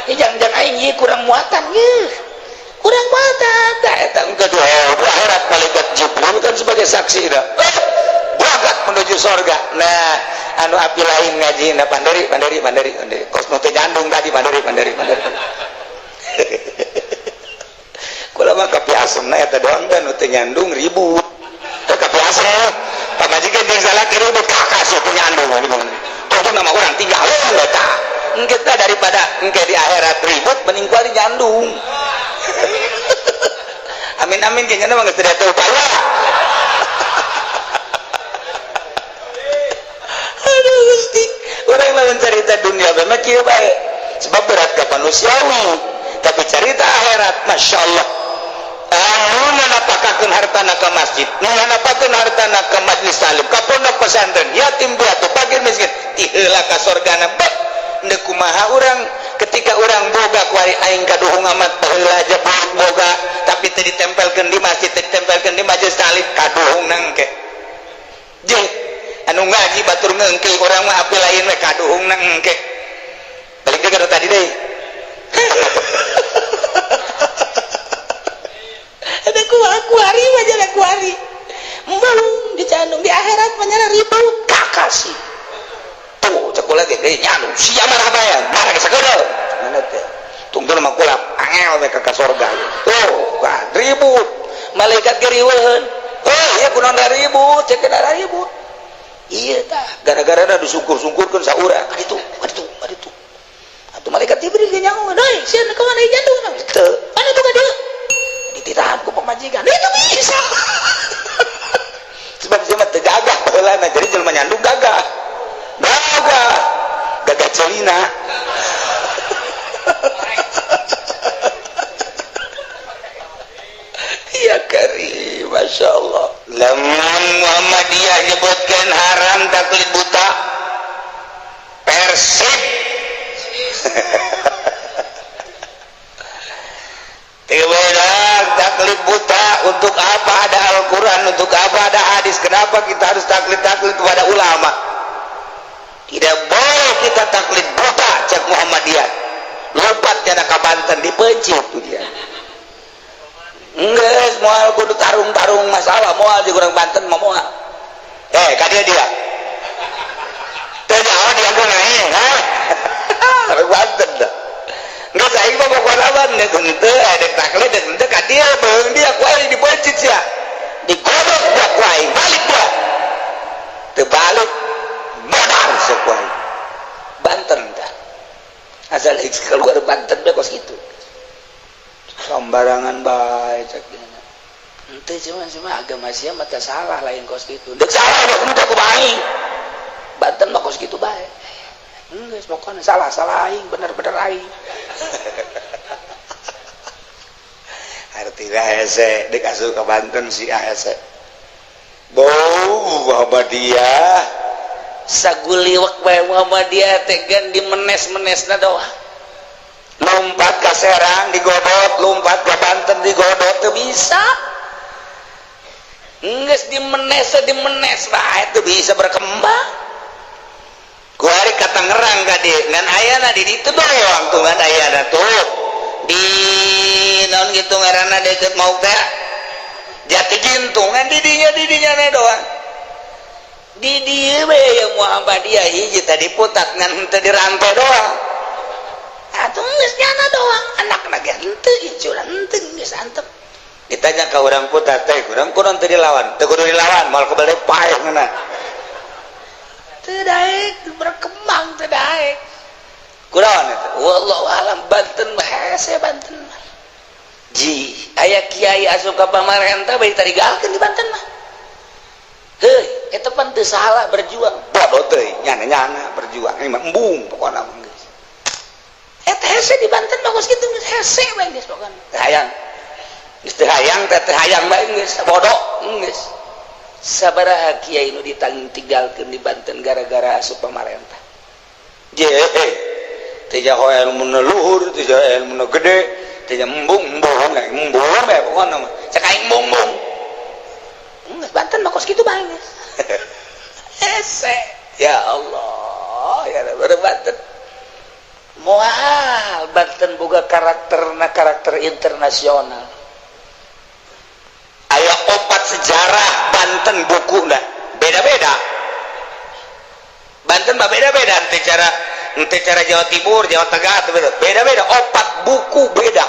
Ieu jangjang aing ieu kurang muatan ieu." Kurang muatan. Tah eta engke di akhirat malaikat Jibril kan sebagai saksi dah. Berangkat menuju sorga. Nah, anu api lain ngaji nah panderi, panderi, panderi, panderi. Kos nu teu nyandung tadi panderi, panderi, panderi. Kula mah kapi asemna eta doang kan nu teu nyandung ribut. Teu kapi asem. jeung salaki ribut kakak sih punya andung. Tunggu nama orang tinggal eta. Engke teh daripada engke di akhirat ribut mending kuari nyandung. Amin amin kayaknya mah geus teu upaya. Aduh Gusti, urang lamun carita dunia mah kieu bae. Sebab berat ka manusiawi, tapi carita akhirat masyaallah. Anu nanapakakeun hartana ka masjid, nu nanapakakeun hartana ka majlis taklim, ka pondok pesantren, yatim piatu, fakir miskin, ti heula ka sorgana. Bek deuk kumaha urang ketika urang boga kuari aing kaduhung amat baheula aja boga, tapi teu ditempelkeun di masjid, teu ditempelkeun di majlis taklim, kaduhung nangke. Jeung anu ngaji batur ngeungkeul urang mah api lain we kaduhung nangke. Balik deui ka tadi deui. Ada kuari aja kuari embung dicandung di akhirat menyala ribut kakak sih tuh cek kula ge nyandung sia marah bae marah geus sakedeul mana teh tungtung mah kula angel we ka sorga tuh kan ribut malaikat ge riweuheun oh ieu kunaon ribut cek kana ribut ieu tah gara-gara da disungkur-sungkurkeun saurang kaditu kaditu kaditu atuh malaikat Jibril ge nyaho deui sieun ka mana jandung teu mana tuh ka dieu dititah ku pamajikan itu bisa sebab dia mah teu gagah baheulana jadi jelema nyandung gagah gagah gagah celina ya karim masya Allah. Lamun Muhammadiyah nyebutkeun haram taklid buta Persib Tiwedang taklid buta untuk apa ada Al-Quran, untuk apa ada hadis, kenapa kita harus taklid-taklid kepada ulama? Tidak boleh kita taklid buta cek Muhammadiyah. Lompat jana ka Banten dipencit tuh dia. Enggeus moal kudu tarung-tarung masalah moal jeung urang Banten mah moal. Ka dia dia. Teu nyaho dia ge naik, ha? Urang Banten dah. Nggak aing mah pokona mah deuk henteu dek taklid dek henteu ka dieu beung dia ku aing dipencit sia. Digodok dia ku aing balik dia. Teu balik modar sia ku aing. Banten tah. Asal keluar Banten bae kos kitu. Sembarangan bae cek dia. Henteu cuma agama sia mah teu salah lain kos kitu. Deuk salah dek henteu ku aing. Banten mah kos kitu bae. Enggeus pokona salah-salah aing bener-bener aing. Artina hese dek asup ka Banten si hese. Bau Muhammadiyah saguliwek bae Muhammadiyah teh gan dimenes-menesna doang. Lompat ka Serang digodot, lompat ka Banten digodot teu bisa. Enggeus dimenes dimenes bae teu bisa berkembang. Kuari ka Tangerang ka dieu ngan ayana di ditu doang tuh ngan ayana tuh di naon gitu ngaranna deukeut mauk teh Jati Gintung ngan di dinya na doang di dieu we yang Muhammadiyah hiji tadi putat ngan henteu dirante doang atuh geus nyana doang anakna ge henteu icuran henteu geus antep ditanya ka urang putat teh urang kunaon teu dilawan teu kudu dilawan moal kebele paeh ngeunah teu daek berkembang teu daek kunaon eta wallahu alam Banten mah hese Banten mah ji aya kiai asup ka pamarentah bae tarigalkeun di Banten mah heuy eta pan teu salah berjuang bodoh teuing nyana-nyana berjuang ini mah embung pokona mah geus eta hese di Banten mah geus kitu geus hese bae geus pokona teu hayang geus teu hayang teh teu hayang bae geus bodoh geus sabaraha kiai nu ditinggalkeun di Banten gara-gara asup pamarentah je teu jaho ilmu nu luhur teu jaho ilmu nu gede teu embung embung embung bae pokona mah cek aing embung-embung geus Banten mah kos kitu bae geus hese ya Allah ya Rabb Banten moal Banten boga karakterna karakter internasional. Aya opat sejarah Banten bukuna beda-beda Banten mah beda-beda ente cara Jawa Timur Jawa Tengah beda-beda opat buku beda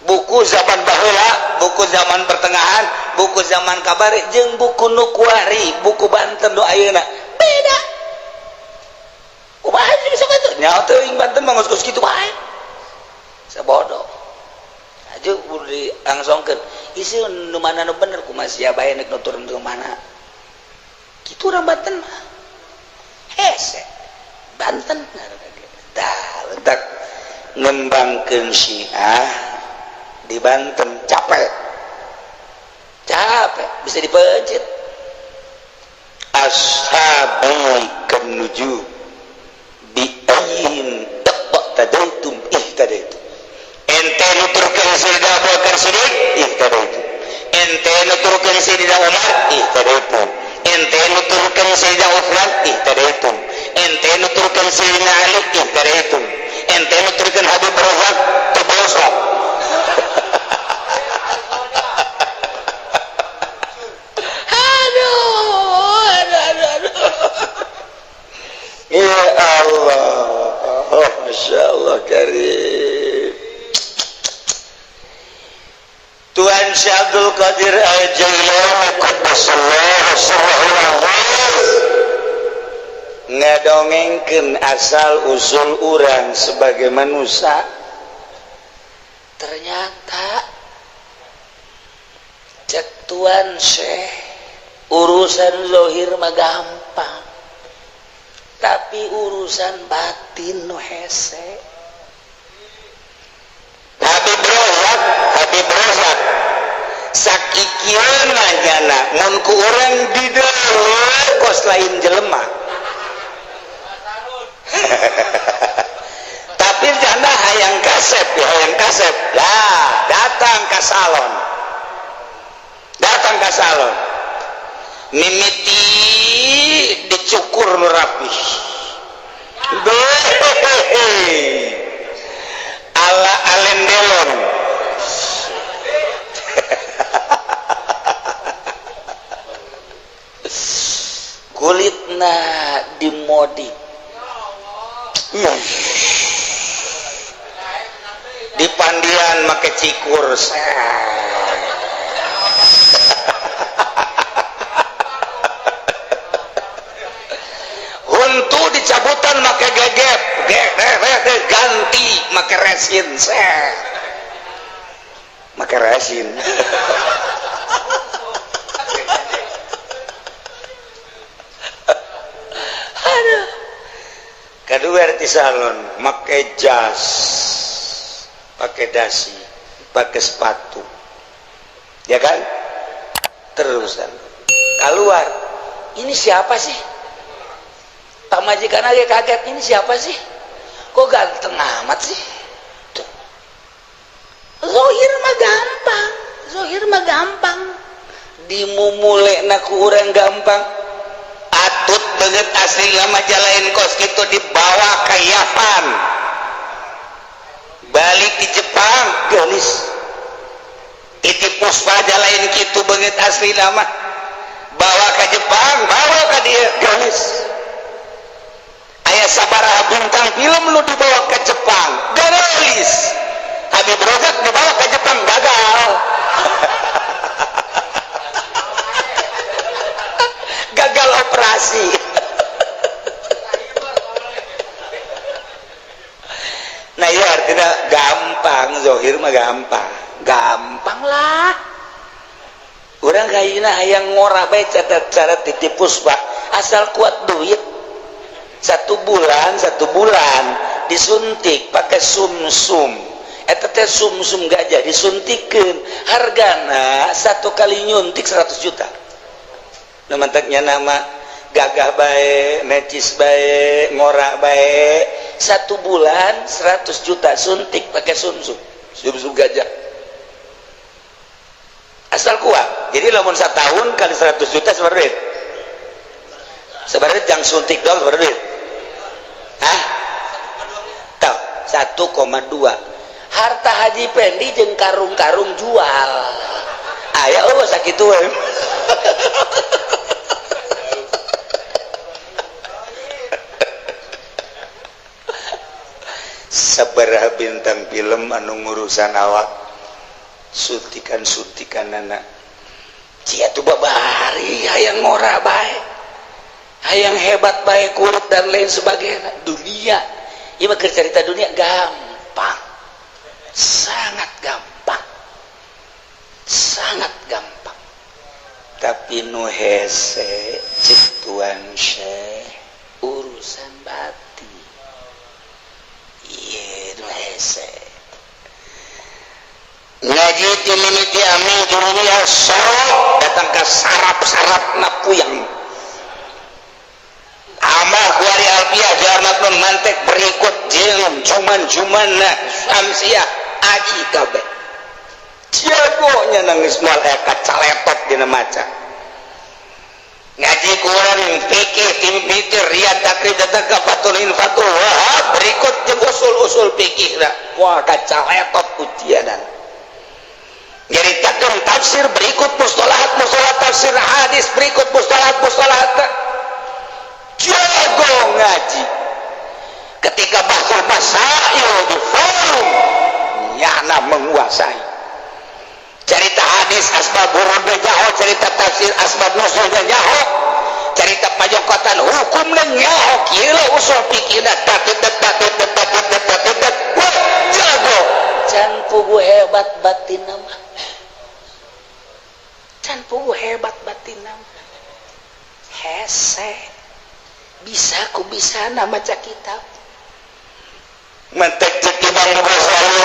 buku zaman baheula buku zaman pertengahan buku zaman kabari jeung buku nu kuari, buku Banten nu ayeuna beda. Kumaha sih sok atuh? Nyaho teuing Banten mah geus kitu bae. Sabodo. Aju kudu dilangsungkeun. Isi nu mana nu bener kumaha sia bae nek nuturun ke mana. Kitu urang Banten mah. Hese. Banten tah letak ngembangkeun Syiah di Banten capek. Capek bisa dipencet. Ashabi kanuju bi ayyihim taqtadaitum ihtadaitum. Ente nuturkeun Sayyidina Abu Bakar Siddiq ihtadaitum. Ente nuturkeun Sayyidina Umar ihtadaitum. Ente nuturkeun Sayyidina Utsman ihtadaitum. Ente nuturkeun Sayyidina Ali ihtadaitum. Ente nuturkeun Habib Razak tebosok. Aduh, aduh, aduh, aduh. Ya Allah, oh, Masya Allah karim. Tuhan Syekh Abdul Qadir Al-Jailani qaddasallahu sirrahul aziz ngadongengkeun asal usul urang sebagai manusia. Ternyata cek Tuan Syekh urusan zahir mah gampang, tapi urusan batin nu hese. Habib Razak, Habib Razak sakikieuna nyana mun ku urang di dieu kos lain jelema. Tapi janda hayang kasep, ya hayang kasep lah datang ke salon, datang ke salon mimiti dicukur nu rapih ala Alain Delon. Kulitna dimodif, di pandian make cikur. Huntu dicabutan make gegep, ganti make resin, make resin. Aduh. Kedua di salon make jas, pakai dasi, pakai sepatu, ya kan? Terusan keluar, ini siapa sih? Pak majikan aja kaget, ini siapa sih? Kok ganteng amat sih? Tuh. Zohir mah gampang, zohir mah gampang. Dimumule na ku urang gampang. Atut banget asli lama jalain kos gitu dibawa ke Yapan, balik di Jepang gelis. Titip Puspa jalain gitu banget asli lama bawa ke Jepang, bawa ke dia gelis. Ayah sabaraha bintang film lu dibawa ke Jepang gelis. Habib Razak dibawa ke Jepang gagal. Gagal operasi. Nah iya artinya gampang, zohir mah gampang, gampang lah. Orang kayaknya hayang ngora bae cara titip Puspa, asal kuat duit. Satu bulan disuntik pakai sumsum. Eta teh sumsum gajah disuntikeun, hargana satu kali nyuntik 100 juta. Nu mantaknya nama gagah bae, necis bae, ngorak bae, satu bulan 100 juta suntik pakai sumsum, sumsum gajah. Asal kuat. Jadi lamun setahun kali 100 juta seberapa duit? Seberapa duit jangan suntik doang seberapa duit? Hah? Tahu? 1,2. Harta Haji Pendi jeung karung-karung jual. Aya eueuh sakitu we. Sabaraha bintang film anu ngurusan awak suntikan-suntikan anak. Cia tuh babari hayang ngora bae, hayang hebat bae, kurut dan lain sebagainya. Dunia ieu mah, cerita dunia gampang, sangat gampang, sangat gampang. Tapi nu hese, cik Tuan Syekh, urusan batin. Iya, nu hese. Ngaji ti mimiti amin dunia sorot datang ke sarap-sarap na puyeng. Amah kuari alfiah jarmat mantek berikut jeung cuman-cuman na samsiah aji kabeh. Jagonya nangis, moal aya kacaletot dina maca. Ngaji kurang fikih tim mikir riyad takrib datang ke Fathul Fathul Wahab berikut jeung usul-usul fikih. Wah, kacaletot ujianan. Nyaritakeun tafsir berikut mustalahat mustalahat tafsir hadis berikut mustalahat mustalahat. Jago ngaji. Ketika bahsul masail di forum, nyana menguasai. Cerita hadis asbab wurudnya nyaho, cerita tafsir asbab nuzulnya nyaho, cerita pajokotan hukumnya nyaho, kira usul pikirna dat dat dat dat dat dat dat dat dat. Wah, jago. Can puguh hebat batin nama, can puguh hebat batin nama. Hese bisa ku bisa nama maca kitab. Mantek cek Imam Ghazali,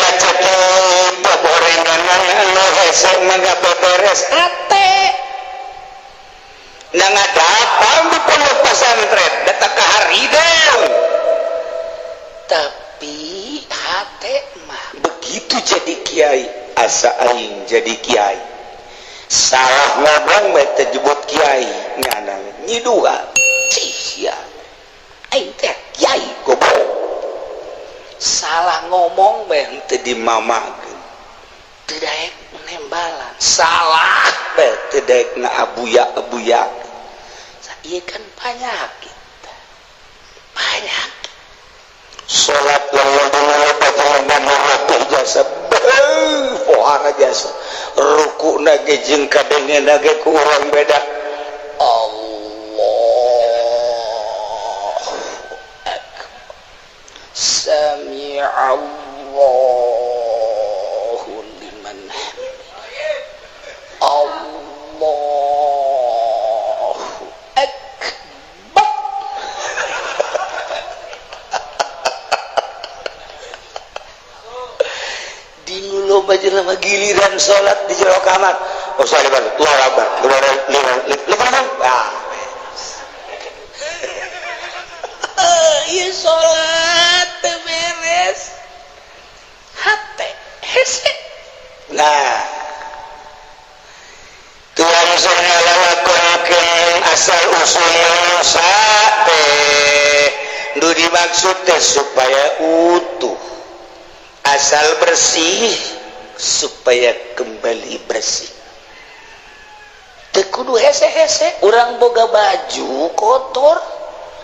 maca kitab gorengan anu hese mah beberes hate. Nah, datang di pondok pesantren datang ke haridang. Tapi hate mah begitu jadi kiai, asa aing jadi kiai salah ngomong bae teu kiai ngana nyiduhan cih sia, aing teh kiai goblok. Salah ngomong bae henteu dimamakeun. Teu daek nembalan. Salah bae teu daek ngaabuya-abuya. Ieu kan penyakit, penyakit. Salat jasa pohara jasa ruku ge jeung kadenge ge ku urang beda. Allahu akbar, sami'allahu liman hamidah, Allahu akbar. Di nu loba jelema giliran salat di jero kamar, oh, salat Allahu akbar, lima lima lima lima, ah. Ieu salat teu beres hate, hese. Nah, Tuhan ngalakonkeun asal usul manusia teh nu dimaksud teh supaya utuh, asal bersih supaya kembali bersih. Teu kudu hese-hese. Urang boga baju kotor,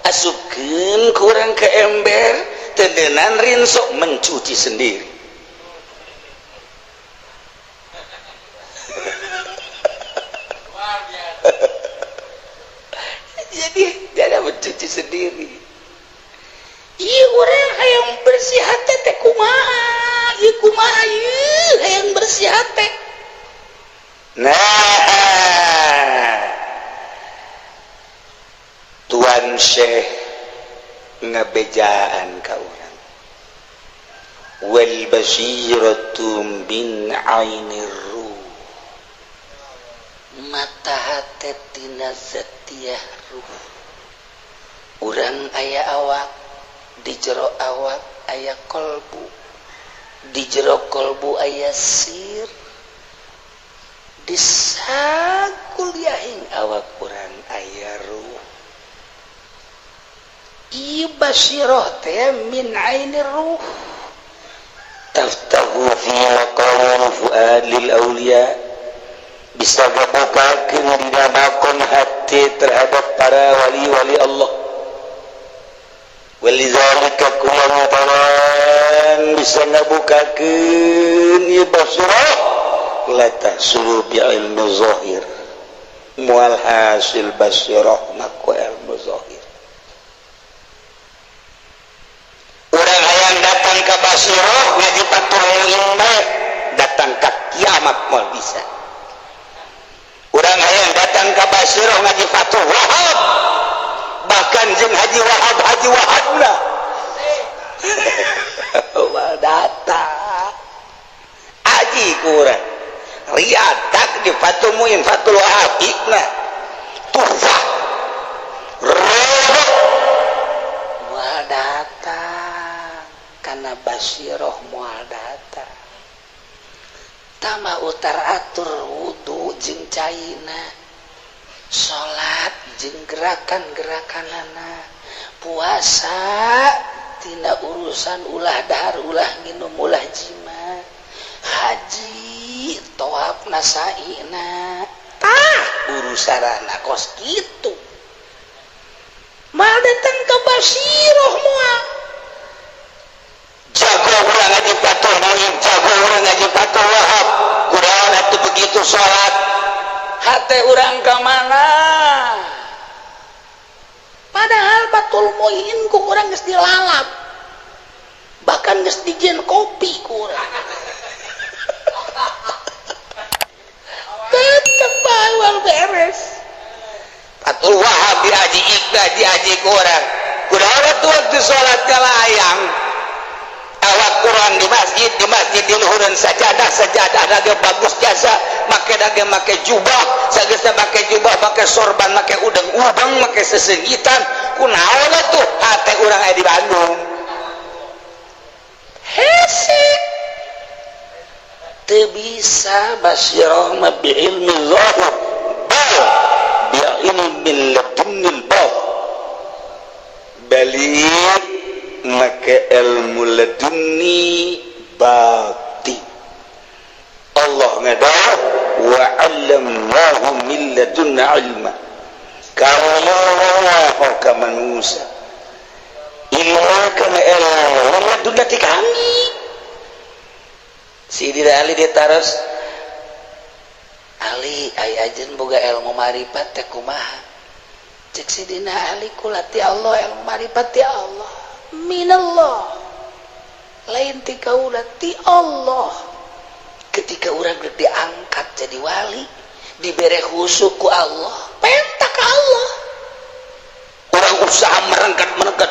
asupkeun kurang ke ember, tendenan rinso mencuci sendiri. Jadi dia mencuci sendiri. Iya, urang hayang bersih hati teh kumaha? Ieu kumaha ieu hayang bersih hati? Nah, Tuan Syekh ngabejaan ka urang, wal basiratu min ainir ruh. Mata hate tina zatiyah ruh. Urang aya awak, di jero awak aya kolbu, di jero kolbu aya sir, di sakuliahing awak urang aya ruh. Ieu basiroh teh min ainir ruh. Taftahu fi maqamil fuad lil awliya, bisa ngabukakeun dina makom hati terhadap para wali-wali Allah. Walizalika kulantaran bisa ngabukakeun ieu basirah La tahsulu bi ilmi zahir, mual hasil basirah maku ilmu zahir. Urang hayang datang ka basirah ngaji Fathul Muin bae, datang ka kiamat moal bisa. Urang hayang datang ka basirah ngaji Fathul Wahab, bahkan jeung Haji Wahab Haji Wahabna moal datang. Aji kurang riyad tak di Fathul Muin Fathul Wahab ikna tuhfah roh moal datang kana basiroh moal datang. Tama utar atur wudu jeung caina, salat jeung gerakan-gerakanana, puasa tina urusan ulah dahar ulah nginum ulah jima, haji tawaf nasaina, tah urusanana kos kitu. Mal datang ke basiroh moal. Jago urang ngaji Fathul Muin, jago urang ngaji Fathul Wahab, kudaon atuh begitu salat hate urang ka mana? Padahal Fathul Muin ku urang geus dilalap, bahkan geus dijieun kopi ku urang. Tetep bawal beres. Fathul Wahab diaji ikna diaji ku urang. Kudaon atuh waktu salat kalayang awak kurang di masjid di luhureun sajadah, sajadah dage bagus jasa, make dage make jubah, sageusna make jubah, make sorban, make udeng-udeng, make sesengitan, kunaon atuh hate urang aya di Bandung. Hese teu bisa basirah mah bi ilmi zahir, bal bi ilmi ladunnil batin. Balik make ilmu ladunni batin. Allah ngadawah wa 'allamnahu min ladunna ilma. Kamu ka manusia ilmu kana ilmu ladunna ti kami. Sidina Ali ditaros, Ali ai ajeun boga ilmu marifat teh kumaha? Cek Sidina Ali kula ti Allah, ilmu marifat ti Allah, minallah, lain ti kaula, ti Allah. Ketika urang geus diangkat jadi wali, dibere khusyuk ku Allah, penta ka Allah. Urang usaha merengkat-merengkat,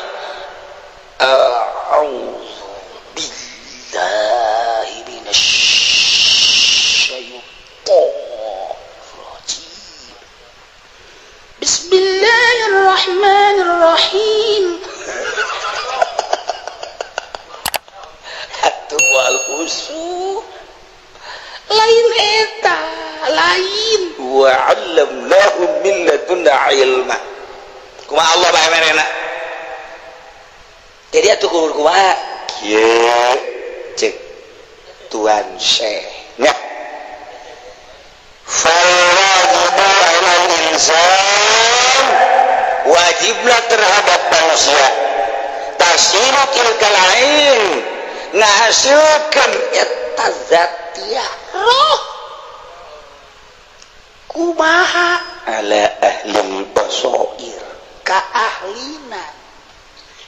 a'udzu billahi minasyaitonir rajim, bismillahirrahmanirrahim. Atuh wal khusyuk lain eta lain wa 'allamnahu min ladunna ilma. Kumaha Allah bae merena. Jadi atuh kudu kumaha? Kieu cek Tuan Syekh nya. Fal wajibu 'alal insan, wajiblah terhadap manusia tahsilu tilkal ain, ngahasilkeun eta zatiyah roh. Kumaha? Ala ahlil basair, ka ahlina.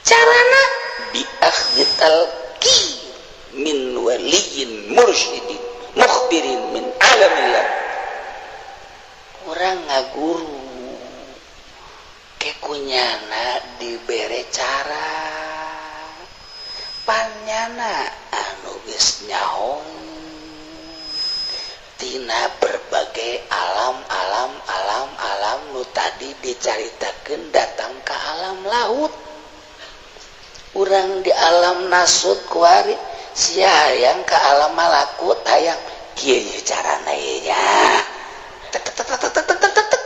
Carana bi akhdhi talqin min waliyin mursyidin mukhbirin min alamillah. Urang ngaguru kekunyana dibere cara panyana anu geus nyaho tina berbagai alam alam alam alam nu tadi dicaritakeun datang ke alam laut. Urang di alam nasut kuari sia hayang ke alam malakut hayang kieu ye carana ye nya. Tek tek tek tek tek tek tek.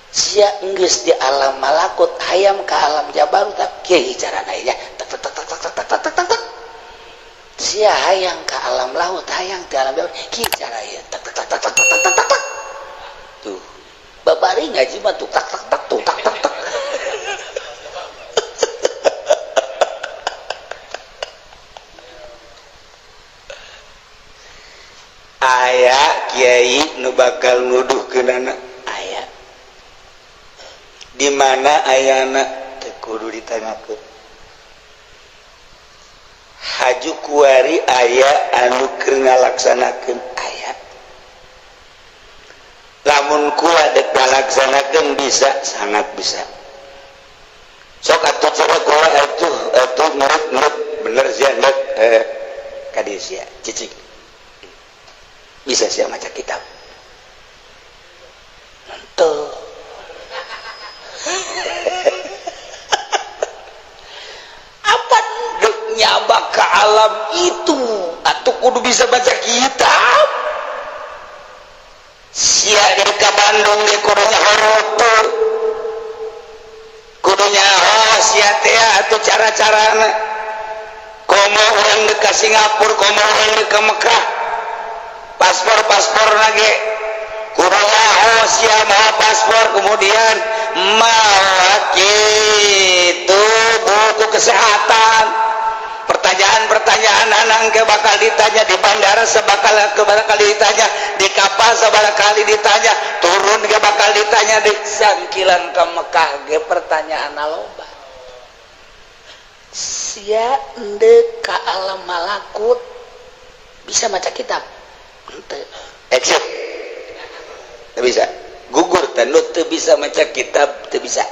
Sia geus di alam malakut hayam ke alam jabarut kieu ye carana ye nya. Tek tek tek tek tek tek tek tek. Sia hayang ke alam laut hayang ke alam jabarut kieu cara ye tek tek tek tek tek tek tek. Tuh babari ngaji mah tuh tak tak tak tuh tak tak tak. Aya nu bakal nuduhkeunana aya. Di mana ayana teu kudu ditanyakeun. Haju kuari aya anu keur ngalaksanakeun aya. Lamun kula dek ngalaksanakeun bisa, sangat bisa. Sok atuh coba kula atuh atuh nurut-nurut bener sia ndek ka dieu sia cicing. Bisa sia maca kitab. Henteu. Apa dek nyabak ke alam itu atuh kudu bisa baca kitab. Sia dari ka Bandung ge kudu nyaho, kudu nyaho sia teh atuh cara-carana. Komo urang deuk ka Singapura, komo urang deuk ka Mekah, paspor-paspor lagi kudu nyaho sia mawa paspor, kemudian mawa kitu buku kesehatan. Pertanyaan-pertanyaan anang ke bakal ditanya di bandara, sebakal ke bakal ditanya di kapal, sebakal kali ditanya turun ke bakal ditanya di sangkilan ke Mekah ge pertanyaan loba. Sia endek ka alam malakut bisa maca kitab henteu, exit teu bisa, gugur teh nu teu bisa maca kitab teu bisa,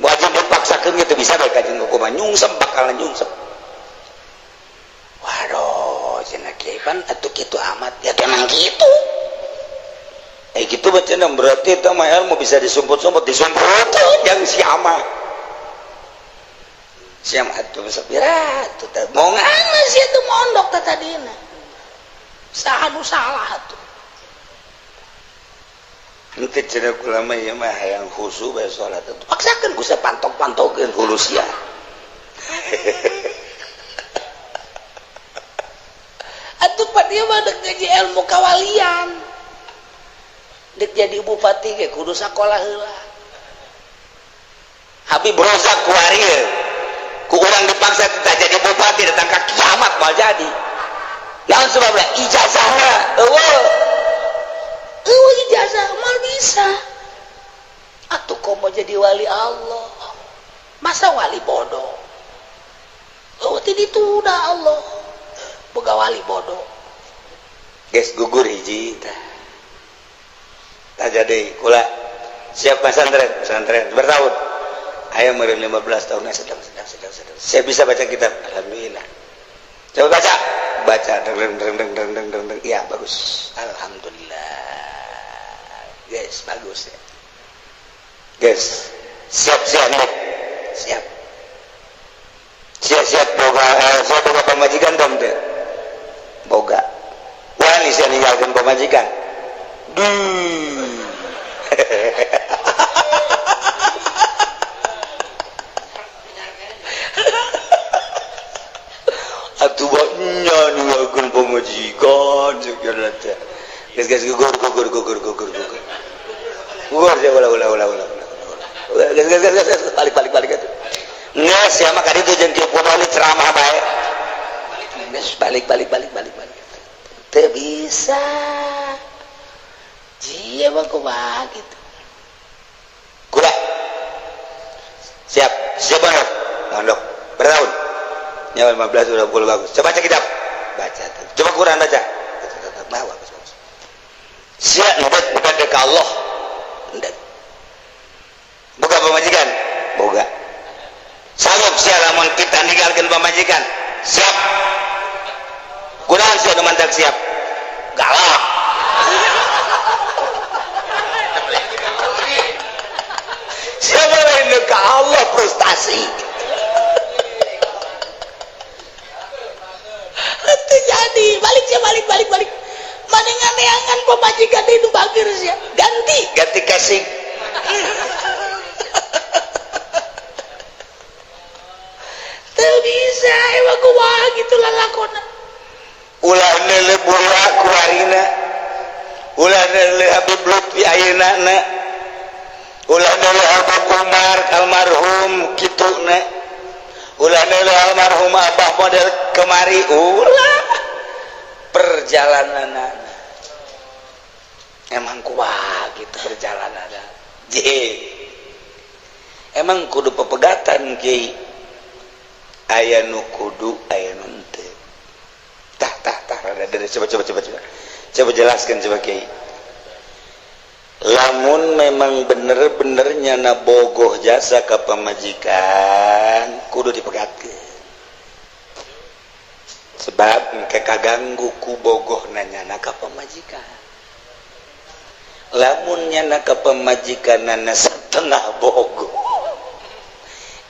wajib dipaksakeun ge teu bisa bae kajeng hukuman nyungsep bakal nyungsep. Waduh, cenah kiai pan atuh kitu amat ya emang kitu. Gitu bacana berarti itu mah ilmu bisa disumput-sumput, disumput yang siapa? Siapa atuh sapira atuh teh mau ngana sia teu mondok teh tadina. Saha nu salah atuh? Henteu cenah kula mah ieu mah hayang khusyuk bae salat atuh. Paksakeun ku sia pantok-pantokeun hulu sia. Atuh pan ieu mah dek ngaji ilmu kawalian. Dek jadi bupati ge kudu sakola heula. Habib Rozak kuari ku urang dipaksa kita jadi bupati datang ka kiamat moal jadi. Naon sebabna? Ijazahna eueuh. Eueuh ijazah moal bisa. Atuh komo jadi wali Allah. Masa wali bodoh? Eueuh ti dituna Allah. Boga wali bodoh. Geus gugur hiji tah. Tah jadi kula siap pesantren, pesantren bertahun. Aya meureun 15 tahun sedang. Saya bisa baca kitab, alhamdulillah. Coba baca. Baca deng deng deng deng deng deng deng. Iya, bagus. Alhamdulillah. Guys, bagus ya. Guys, siap-siap nih. Siap. Siap-siap boga saya boga pamajikan dong teh. Boga. Wani saya ninggalkeun pamajikan. Duh. Atuh nya ninggalkeun pamajikan segala teh. Geus geus gugur gugur gugur gugur gugur. Gugur sia ulah ulah ulah ulah. Geus geus geus geus balik balik balik atuh. Geus sia mah ka ditu jeung kieu kumaha ceramah bae. Geus balik balik balik balik balik. Teu bisa. Jia mah kumaha gitu. Kula. Siap, siap banget. Mondok bertahun. Nyawa 15 udah puluh bagus. Coba baca kitab. Baca. Coba Quran baca. Baca, bagus bagus. Siap ndeuk kepada ka Allah. Ndeuk. Boga pamajikan? Boga. Sanggup sia lamun kita ninggalkeun pamajikan? Siap. Kunaon sia nu mantak siap? Galak. Siapa lain ke Allah frustasi. Itu jadi balik ya balik balik balik. Mana nganeangan pemajikan itu bagir ya. Ganti ganti kasih. Teu bisa emang kumaha gitu lalakona. Ulah neuleuh budak kuarina. Ulah neuleuh Habib Lutfi ayeuna na. Ulah neuleuh Habib Umar almarhum kituna. Ulah neuleuh almarhum Abah model kemari ulah perjalananana. Emang kuah gitu perjalanan J, emang kudu pepegatan, Kiai? Aya nu kudu, aya nu henteu. Tah, tah, tah, rada dari. Coba, coba, coba, coba, coba jelaskan, coba, Kiai. Lamun memang bener-bener nyana bogoh jasa ke pamajikan, kudu dipegatkeun, sebab engke kaganggu ku bogoh nyana ka pamajikan. Lamun nyana ka pamajikan nana setengah bogoh,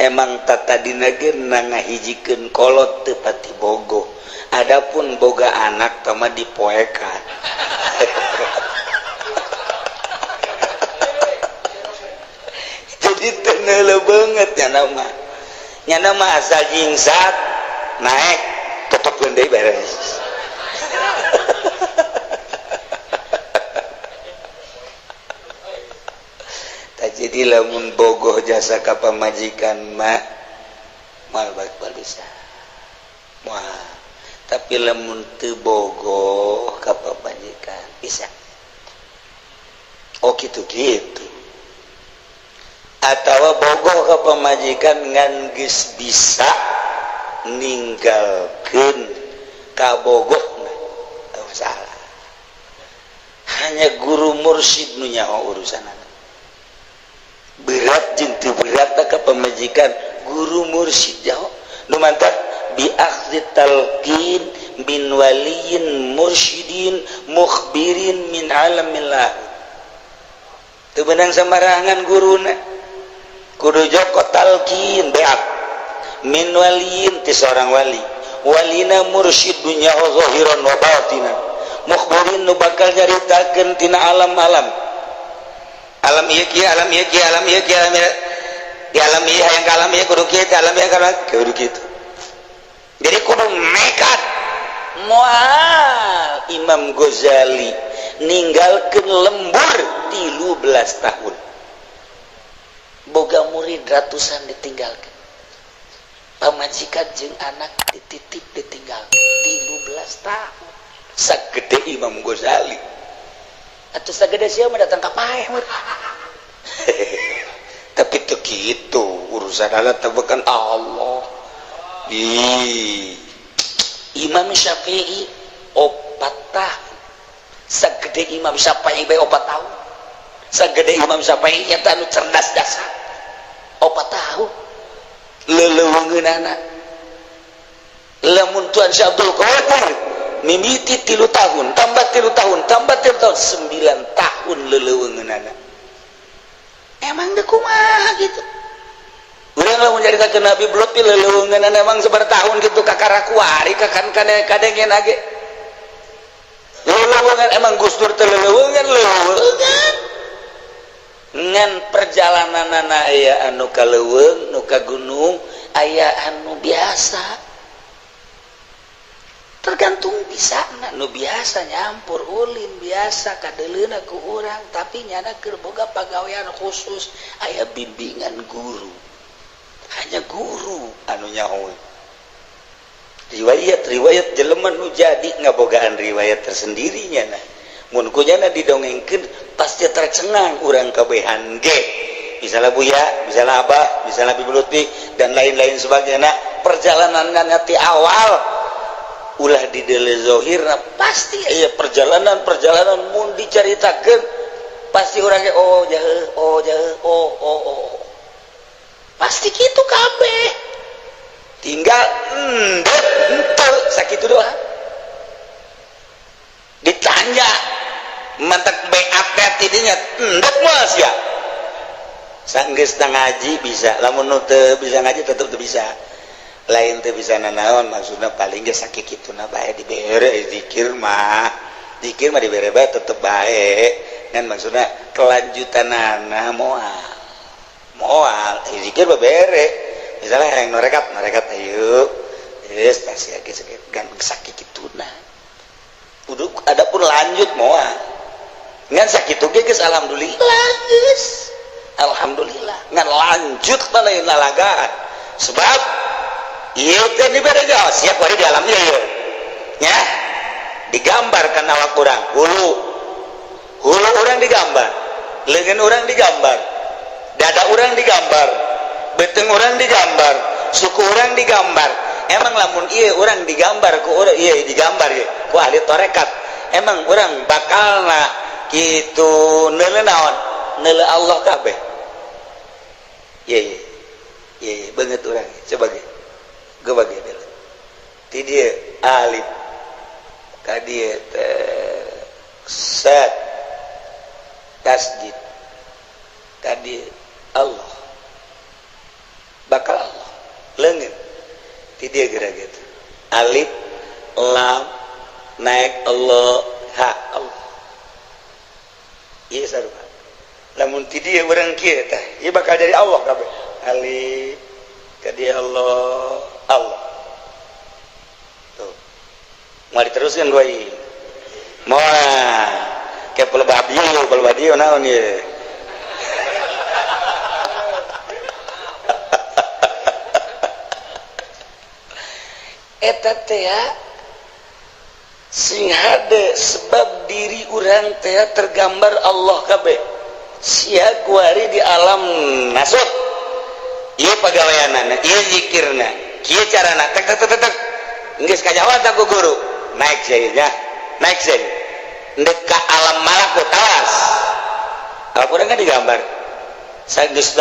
emang tata dina ge ngahijikeun kolot teu pati bogoh, adapun boga anak tama dipoekan. Jadi teu banget nyana mah. Nyana mah asal jingsat naik, totokkeun deui, beres. Jadi lamun bogoh jasa ka pamajikan mah moal bakal bisa moal, tapi lamun teu bogoh ka pamajikan bisa. Oh, gitu gitu. Atau bogoh ka pamajikan ngan geus bisa ninggalkeun kabogohna, masalah. Hanya guru mursyid nu nyaho urusan berat jeung teu berat ka pamajikan, guru mursyid jauh nu mantap bi akhdhi talqin min waliyin mursyidin mukhbirin min alamillah. Teu beunang sembarangan guruna, kudu joko talqin beak min waliyin ti seorang wali, walina mursyid dunya zahiran wa batinan, mukhbirin nu bakal nyaritakeun tina alam-alam, alam ieu kieu, alam ieu kieu, alam ieu kieu, alam ieu di alam ieu hayang ka alam ieu kudu kieu, alam ieu kana kudu kitu. Jadi kudu nekat moal. Imam Ghazali ninggalkeun lembur 13 tahun, boga murid ratusan ditinggalkan, pamajikan jeung anak dititip, ditinggal 13 tahun. Sagede Imam Ghazali atau sagede sia mah datang ka paeh. Tapi teu kitu urusan Allah teh, bukan Allah. Ih. Imam Syafi'i 4 tahun. Sagede Imam Syafi'i bae 4 tahun. Sagede Imam Syafi'i nyata anu cerdas dasar 4 tahun leleuweungeunana. Lamun Tuan Syekh Abdul Qadir mimiti 3 tahun, tambah 3 tahun, tambah 3 tahun, 9 tahun leleuweungeunana. Emang deh kumaha gitu? Urang lamun nyaritakeun Nabi Lutfi leleuweungeunana emang sabaraha tahun gitu, kakara kuari kakan kadengen age leleuweungan. Emang Gus Dur teh leleuweungan? Leleuweungan, ngan perjalananana aya anu ka leuweung, nu ka gunung, aya anu biasa, tergantung bisa. Nu biasa nyampur ulin biasa kadeleuna ku urang, tapi nyana keur boga pagawean khusus, aya bimbingan guru. Hanya guru anu nyaho riwayat riwayat jelema nu jadi ngabogaan riwayat tersendirinya. Nah, mun ku nyana didongengkeun pasti tercengang urang kabehan ge, misalnya Buya, misalnya Abah, misalnya Habib Lutfi dan lain-lain sebagainya. Nah, perjalanannya ti awal ulah di zohirna, pasti aya perjalanan perjalanan. Mun dicaritakeun pasti orangnya oh jauh, oh jauh, oh oh oh, pasti gitu kabeh. Tinggal endek henteu sakitu doang. Ditanya mantak BAP tidinya endek mas ya sanggeus ngaji bisa. Lamun nu teu bisa ngaji tetep teu bisa, lain teu bisa nanaon maksudna, paling ge sakitu na bae dibere zikir mah. Zikir mah dibere bae tetep bae, kan maksudna kelanjutanana moal moal zikir mah bere. Misalnya yang norekat norekat, ayo geus pasti ge gan sakituna kudu. Adapun lanjut moal, ngan sakitu ge geus alhamdulillah, geus alhamdulillah. Ngan lanjut mah lain lalagaan, sebab ieu teh dibere jauh siap bari di alamnya ieu nya digambarkan awak urang hulu. Hulu urang digambar, leungeun urang digambar, dada urang digambar, beuteung urang digambar, suku urang digambar. Emang lamun iya urang digambar ku urang, iya digambar ya ku ahli torekat, emang urang bakal na gitu neule naon? Neule Allah kabeh. Iya iya iya iya, banget urang. Coba ge gue bagi ti dieu alif ka dieu teh set tasdid tadi Allah, bakal Allah. Leungeun ti dieu geura gitu alif lam naik Allah ha Allah. Ieu sarua lamun ti dieu urang kieu teh, ieu bakal jadi Allah kabeh. Alif ka dieu Allah, Allah tuh. Mau diteruskan gua ieu moal kayak pelebah bieu, pelebah dieu naon ieu? Eta teh sing hade, sebab diri urang teh tergambar Allah kabeh. Sia kuari di alam nasut, ieu pagaweanana, ieu zikirna, kieu carana, tek tek tek tek, geus kajawab ku guru, naik sia nya, naik sia ndek ka alam malakut. Awas, Al-Quran kan digambar sageus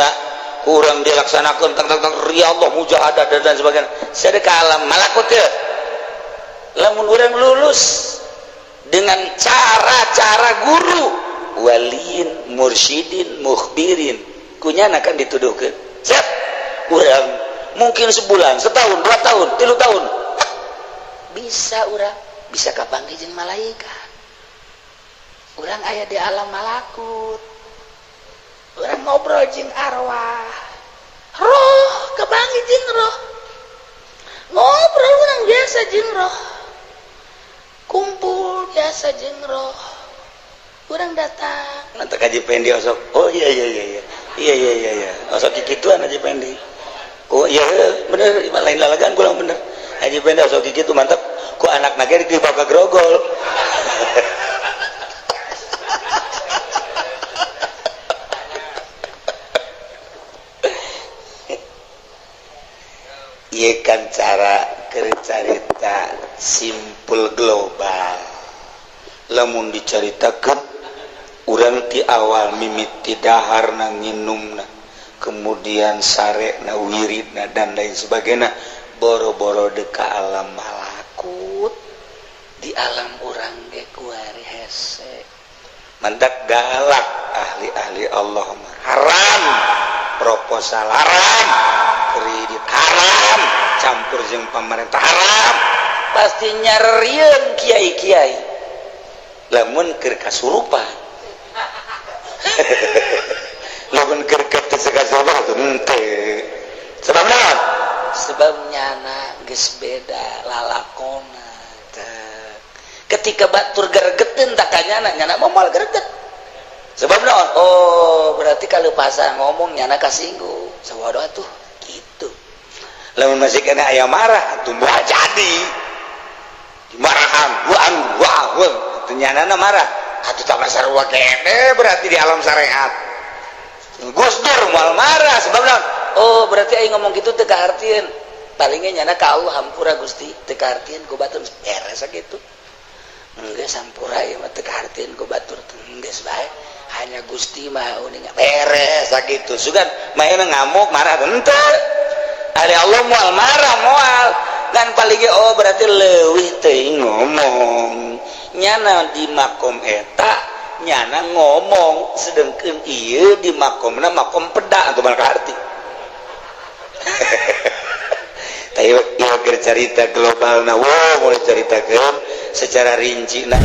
kurang dilaksanakan tentang tentang Allah, mujahadah dan sebagainya. Saya ke alam malakut ya. Lamun urang lulus dengan cara-cara guru, waliin, mursyidin, mukhbirin, kunyana kan dituduhkan set urang mungkin sebulan, setahun, 2 tahun, 3 tahun bisa urang bisa kapanggih jeung malaikat. Urang aya di alam malakut, urang ngobrol jeung arwah, roh, kapanggih jeung roh, ngobrol urang biasa jeung roh, kumpul biasa jeung roh. Urang datang nanti Haji Pendi osok, oh iya iya iya iya iya iya iya iya, osok kikituan Haji Pendi. Oh iya bener, lain lalagan kurang bener. Haji Pendi osok kikitu mantap ku anak nage dibawa ke grogol. Iya kan, cara kercarita simpul global. Lamun dicaritakan urang ti awal mimiti dahar na, nginumna, kemudian sare na, wiridna, dan lain sebagainya, boro-boro deka alam malakut, di alam urang ge kuari hese. Mantak galak ahli-ahli Allah mah. Haram proposal, haram kredit, haram campur jeung pemerintah, haram. Pasti nyarieun kiai-kiai lamun keur kasurupan. Lamun keur kasurupan henteu. Sebab naon? Sebab nyana geus beda lalakona. Ketika batur gregeteun tak kanyana, nyana mah moal greget. Sebab naon? Oh, berarti kalau pasang ngomong nyana kasinggung, sawadoh atuh gitu. Lamun masih kena aya marah atuh moal jadi dimarahan, wah wah wah, nyana marah atuh tambah sarua kene. Berarti di alam syariat Gus Dur moal marah. Sebab naon? Oh, berarti aing ngomong gitu teu kahartieun. Palingnya nyana ka Allah, hampura Gusti, teu kahartieun ku batur, beres sakitu. Geus hampura ieu mah, teu kahartieun ku batur, geus bae, hanya Gusti mah uninga, beres sakitu. Sugan maena ngamuk marah henteu. Ari Allah moal marah, moal dan paling, oh berarti leuwih teuing ngomong nyana di makom eta, nyana ngomong, sedangkan ieu di makomna makom peda atau malah arti. Tapi ieu keur carita global na, wow, mulai caritakeun secara rinci na.